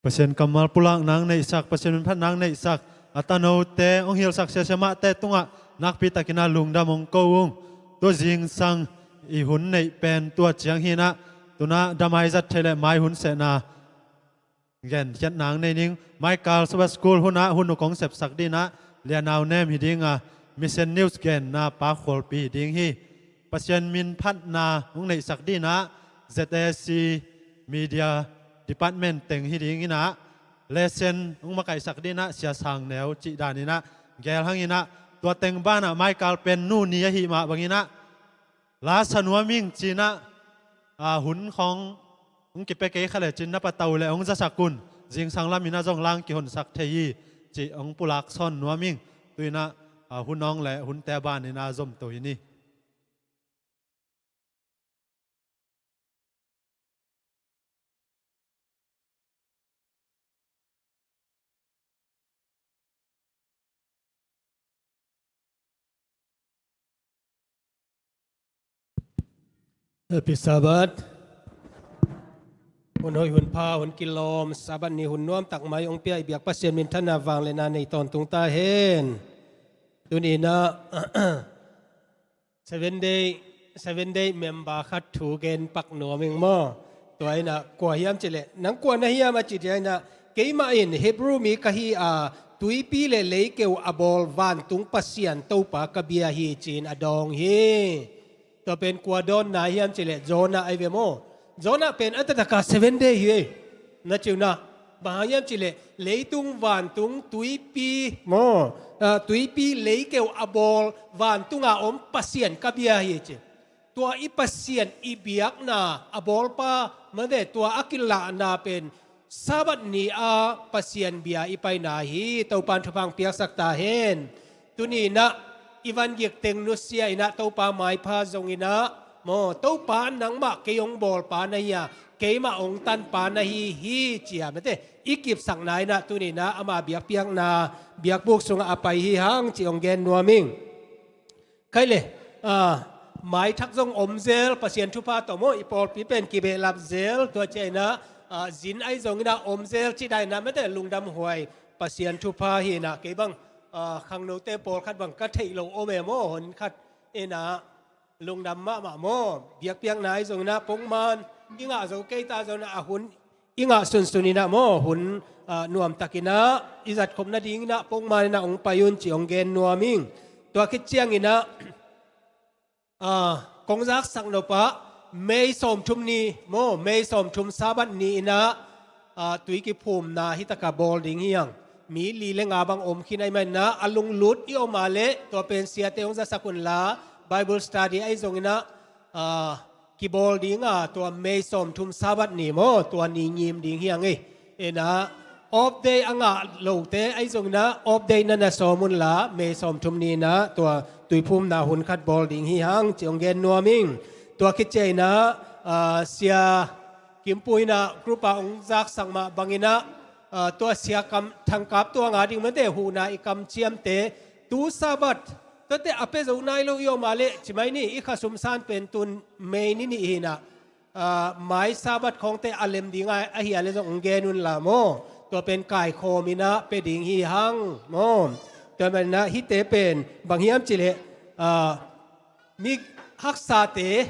Pasian kammal pulak nang neihsak, Pasian minphat nang neihsak a tanote hong hilhsak siasia mahte tungah nakpi takin a lungdam hong ko ung. Tu zingsang i hun neih pen tua ciang hi-in ah, tu-in ah damai zat thei leh mai hun sehna gen khiat nang nei ning. Maikal Sabbath School hunah hun uh kong sepsak ding ah, Lianau Nem hi ding a, Mission News genna pa Khualpi hi ding hi. Pasian minphatna hong neihsak ding ah, Z A C Media Department teng hi ding in ah, lesson hong makaihsak ding ah, Sia Sang Neu cih dan in ah geel hang in ah, tua teng banah Maikal pen nu ni ahih mah bangin ah, la sa nuam ing ci-in ah, a, hun khawng hong kipia kei kha lecin na patau leh hong zasak un, zingsang lam in ah zong la hong kihonsak thei hi, cih hong pulak sawn nuam ing. Tu-in ah, a, hun hawng leh hunte ban in ah zom to hi ni. Happy Sabbath. Hun hoih, hun pha, hun kilawm, Sabbath ni hun nuamtak mai hong pia i biak Pasian minthanna vangliatna nei tawntung ta hen. Tuni-in ah Seven Day, Seven Day member khat thu gen pak nuam ing maw. Tua in ah kua hiam cih leh, nang kua na hiam a cih ciang in ah, keimah in Hebrew mi ka hi a, tuipi leh leikeu a bawl vantung Pasian Topa ka bia hi, ci-in a dawng hi. Tua pen kua dawnna hiam cih leh, Jonah ahi ve maw. Jonah pen a taktak a Seven Day hi ei. Na ci uh nah, bang hang hiam cih leh, leitung vantung tuipi maw, a, tuipi leikeu a bawl vantung a om Pasian ka bia hi, ci. Tua i Pasian i biakna, a bawlpa, mate, tua a kilahna pen Sabbath ni a Pasian bia i paina hi. Topa'n thupha hong piaksak ta hen. Tuni-in ah i van gik teng nusia in ah, Topa maipha zong in ah maw, Topa nangmah kei hong bawlpa na hi a, keimah hong tanpa na hi hi, ci-a, mate, i kipsakna in ah tuni-in ah ama biakpiakna biakbuk sungah a pai hi hang, cih hong gen nuam ing. Khai le, a, maithak zong om zel, Pasian thupha tawh maw, i pawlpi pen kibehlap zel, tua ciang in ah, a, zin ahi zong in ah om zel, ci dan in ah, mate, lungdam huai, Pasian thupha hi in ah. Kei bang, a, khangnote pawlkhat bang ka theih loh om e maw, hon khat in ah, lungdam mahmah maw, biakpiakna ahi zong in ah, pongman i ngah zo kei ta zong in ah, a hun i ngah sunsun in ah maw, hun, a, nuamtak in ah i zatkhop nading in ah pongman in ah hong pai un, cih hong gen nuam ing. Tua khit ciang in ah, a, kong zaksak nop ah, May sawmthum ni maw, May sawmthum Sabbath ni in ah, a, tui kiphumna hi tak a bawl ding hi hang. Mi li le nga bang om khin ahih man in ah, a lunglut i om a leh, tua pen siate hong zasak un la, Bible study ahi zong in ah, a, kibawl ding a, tua May sawmthum Sabbath ni maw, tua ni ngim ding hi hang ei. In ah, off day a ngah lote ahi zong in ah, off day na na sawm un la, May sawmthum ni in ah, tua tuiphumna hun khat bawl ding hi hang, cih hong gen nuam ing. Tua khit ciang in ah, a, Sia Kim Pu in ah group ah hong zaksak mah bang in ah, a, tua Sia Kam, Thang Kap Tuang a ding, mate, huhna i kamciamte, tu Sabbath tuate a pia zo nai lo i om a leh, ci mai ni, i khasum san pen tun May ni nih hi in ah, a, mai Sabbath khawngte a lem ding a, ahi a leh zong hong gen un la maw. Tua pen kaikhawm in ah pia ding hi hang maw. Tua man in ah hihte pen bang hiam cih leh, a, mi haksate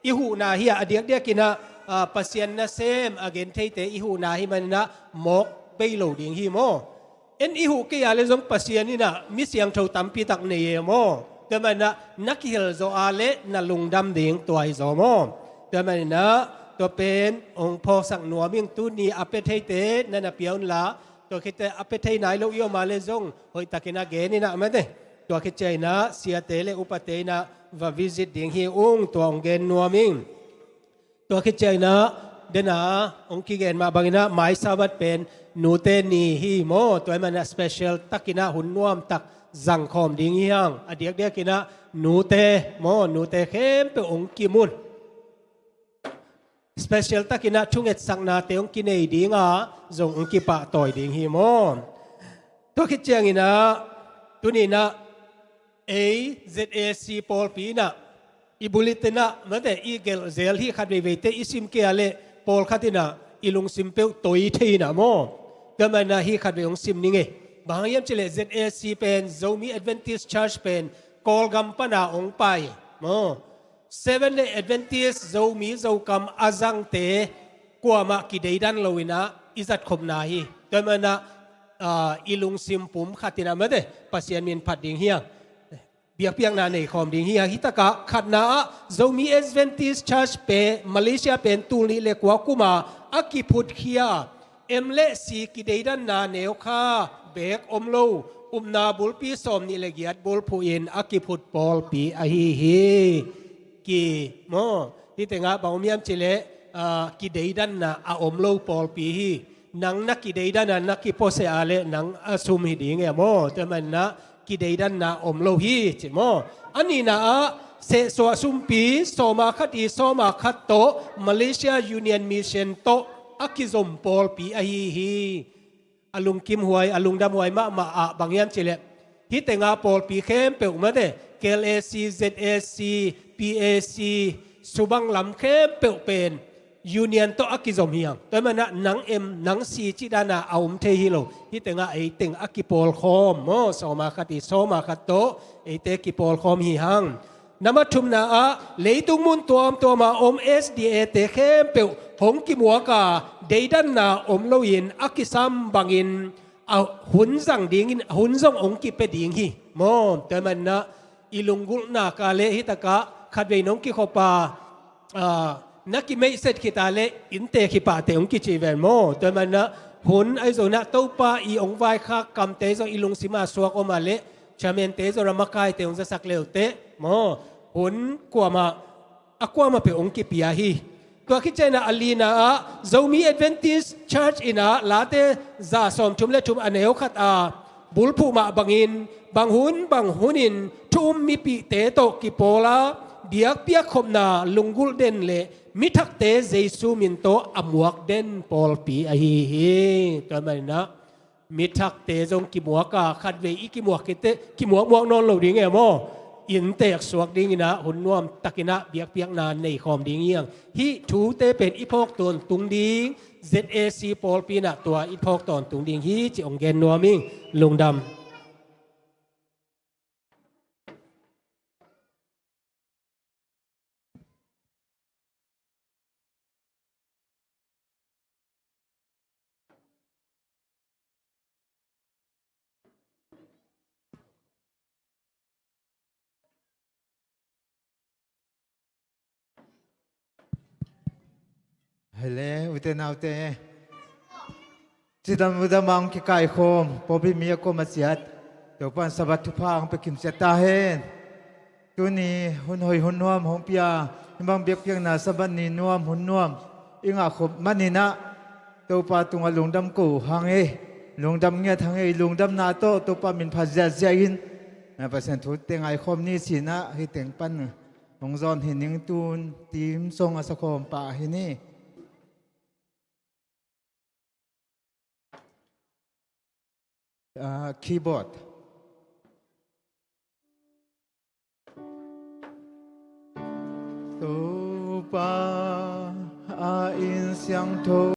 i huhna hi a, a diakdiak in ah, a, Pasian nasem a gentheite i huhna hi man in ah, mawk bei lo ding hi maw. En i huh kei a leh zong Pasian in ah mi siangtho tampi tak nei e maw. Tua man in ah na kihel zawh a leh na lungdam ding tua hi zaw maw. Tua man in ah tua pen hong phawksak nuam ing. Tuni a pia theite na na pia un la, tua khit teh a pia thei nai lo i om a leh zong hoih tak in ah gen in ah, mate, tua khit ciang in ah siate le upate in ah va visit ding hi ung, tua hong gen nuam ing. Tua khit ciang in ah, den a hong kigen mah bang in ah, mai Sabbath pen nute ni hi maw. Tua ahih man in ah special tak in ah hun nuamtak zangkhawm ding hi hang. A diakdiak in ah nute maw, nute khempeuh hong kim un. Special tak in ah thungetsaknate hong kinei ding a, zong hong kipahtawi ding hi maw. Tua khit ciang in ah, tuni in ah, ei Z A C pawlpi in ah, i bulletin ah, mate, i gelh zel hi, khat veiveite i sim kei a leh, pawlkhat in ah i lungsim peuh toi thei na maw. Tua manin ah hih khatvei hong sim ning e. Bang hang hiam cih leh Z A C pen, Zomi Adventist Church pen Kawlgam pana hong pai maw. Seventh Day Adventist Zomi Zokam a zangte kuamah kideidan loin ah i zatkhopna hi. Tua manin ah, ah, i lungsim pum khatin ah mate, Pasian min phat ding hi hang. Biakpiakna nei khawm ding hi hang. Hih takah khatna ah Zomi Adventist Church pen Malaysia pen tul nih le kua kuma a kiphutkhia, M le C kideidanna neukha beek om lo, upna bulpi sawm nih le giat bulphuh in a kiphut pawlpi ahi hi. Ki maw, hih tengah bang om hiam cih leh, ah, kideidanna a om lo pawlpi hi. Nang na kideidan a na kipuaseh a leh nang a sum hi ding e maw. Tua manin ah kideidanna om lo hi ci maw. A nihna ah sehsuah sumpi sawma khat i sawma khat tawh Malaysia Union Mission tawh a kizom pawlpi ahi hi. A lungkimhuai, a lungdamhuai mahmah ah bang hiam cih leh, hih tenga pawlpi khempeuh mate, K L A C, Z A C, P A C, subang lam khempeuh pen Union tawh a kizom hi hang. Tua manin ah nang M, nang C cih dan a a om thei hi lo. Hih tengah ei teng a kipawlkhawm maw, sawma khat i sawma khat tawh eite kipawlkhawm hi hang. Number thumna ah leitung mun tuamtuam a om S D A te khempeuh hong kimuak a, deidanna om loin a kisam bangin a hun zang dingin, hun zong hong kipia ding hi maw. Tua manin ah i lunggulhna ka leh hih takah khatvei nong kikhop a, ah, na kimeihset khit a leh inntek hi pah teh hong kici ven maw. Tua manin ah hun ahi zongin ah Topa i hong vaikhak kamte zong i lungsim a suak om a leh chairman te zong a makaite hong zasak le uh teh maw. Hun kuamah, a kuamah peuh hong kipia hi. Tua khit ciangin ah a lina ah Zomi Adventist Church in ah Late za sawmthum le thum a neu khat a bulphuh mah bangin bang hun bang hunin thu um mipihte tawh kipawl a biakpiak khopna lunggulh den le mithakte Jesu min tawh a muak den pawlpi ahi hi. Tua manin ah mithakte zong kimuak a, khatvei i kimuak khit teh kimuakmuak nawn lo ding e maw. Inntek suak dingin ah hun nuam takin ah biakpiakna nei khawm ding hi hang. Hih thute pen i phawk tawntung ding, Z A C pawlpi in ah tua i phawk tawntung ding hi cih hong gen nuam ing. Lungdam. Hei le, ute naute. Cidam udam a hong kikaikhawm pawlpi mi a kuam a ciat, Topa'n Sabbath thupha hong pia kim ciat ta hen. Tuni hun hoih hun nuam hong pia, hih bang biakpiakna Sabbath ni nuam hun nuam i ngah khop manin ah Topa tungah lungdam ko hang ei. Lungdam ngiat hang ei. Lungdamna tawh Topa min phat ziahziah in, Pasian thu teng a i khawm ni ci-in ah hih teng pan hong zawn hi ning. Tun team song a sakhawm pa hi ni. Ah, keyboard. Topa a inn siangtho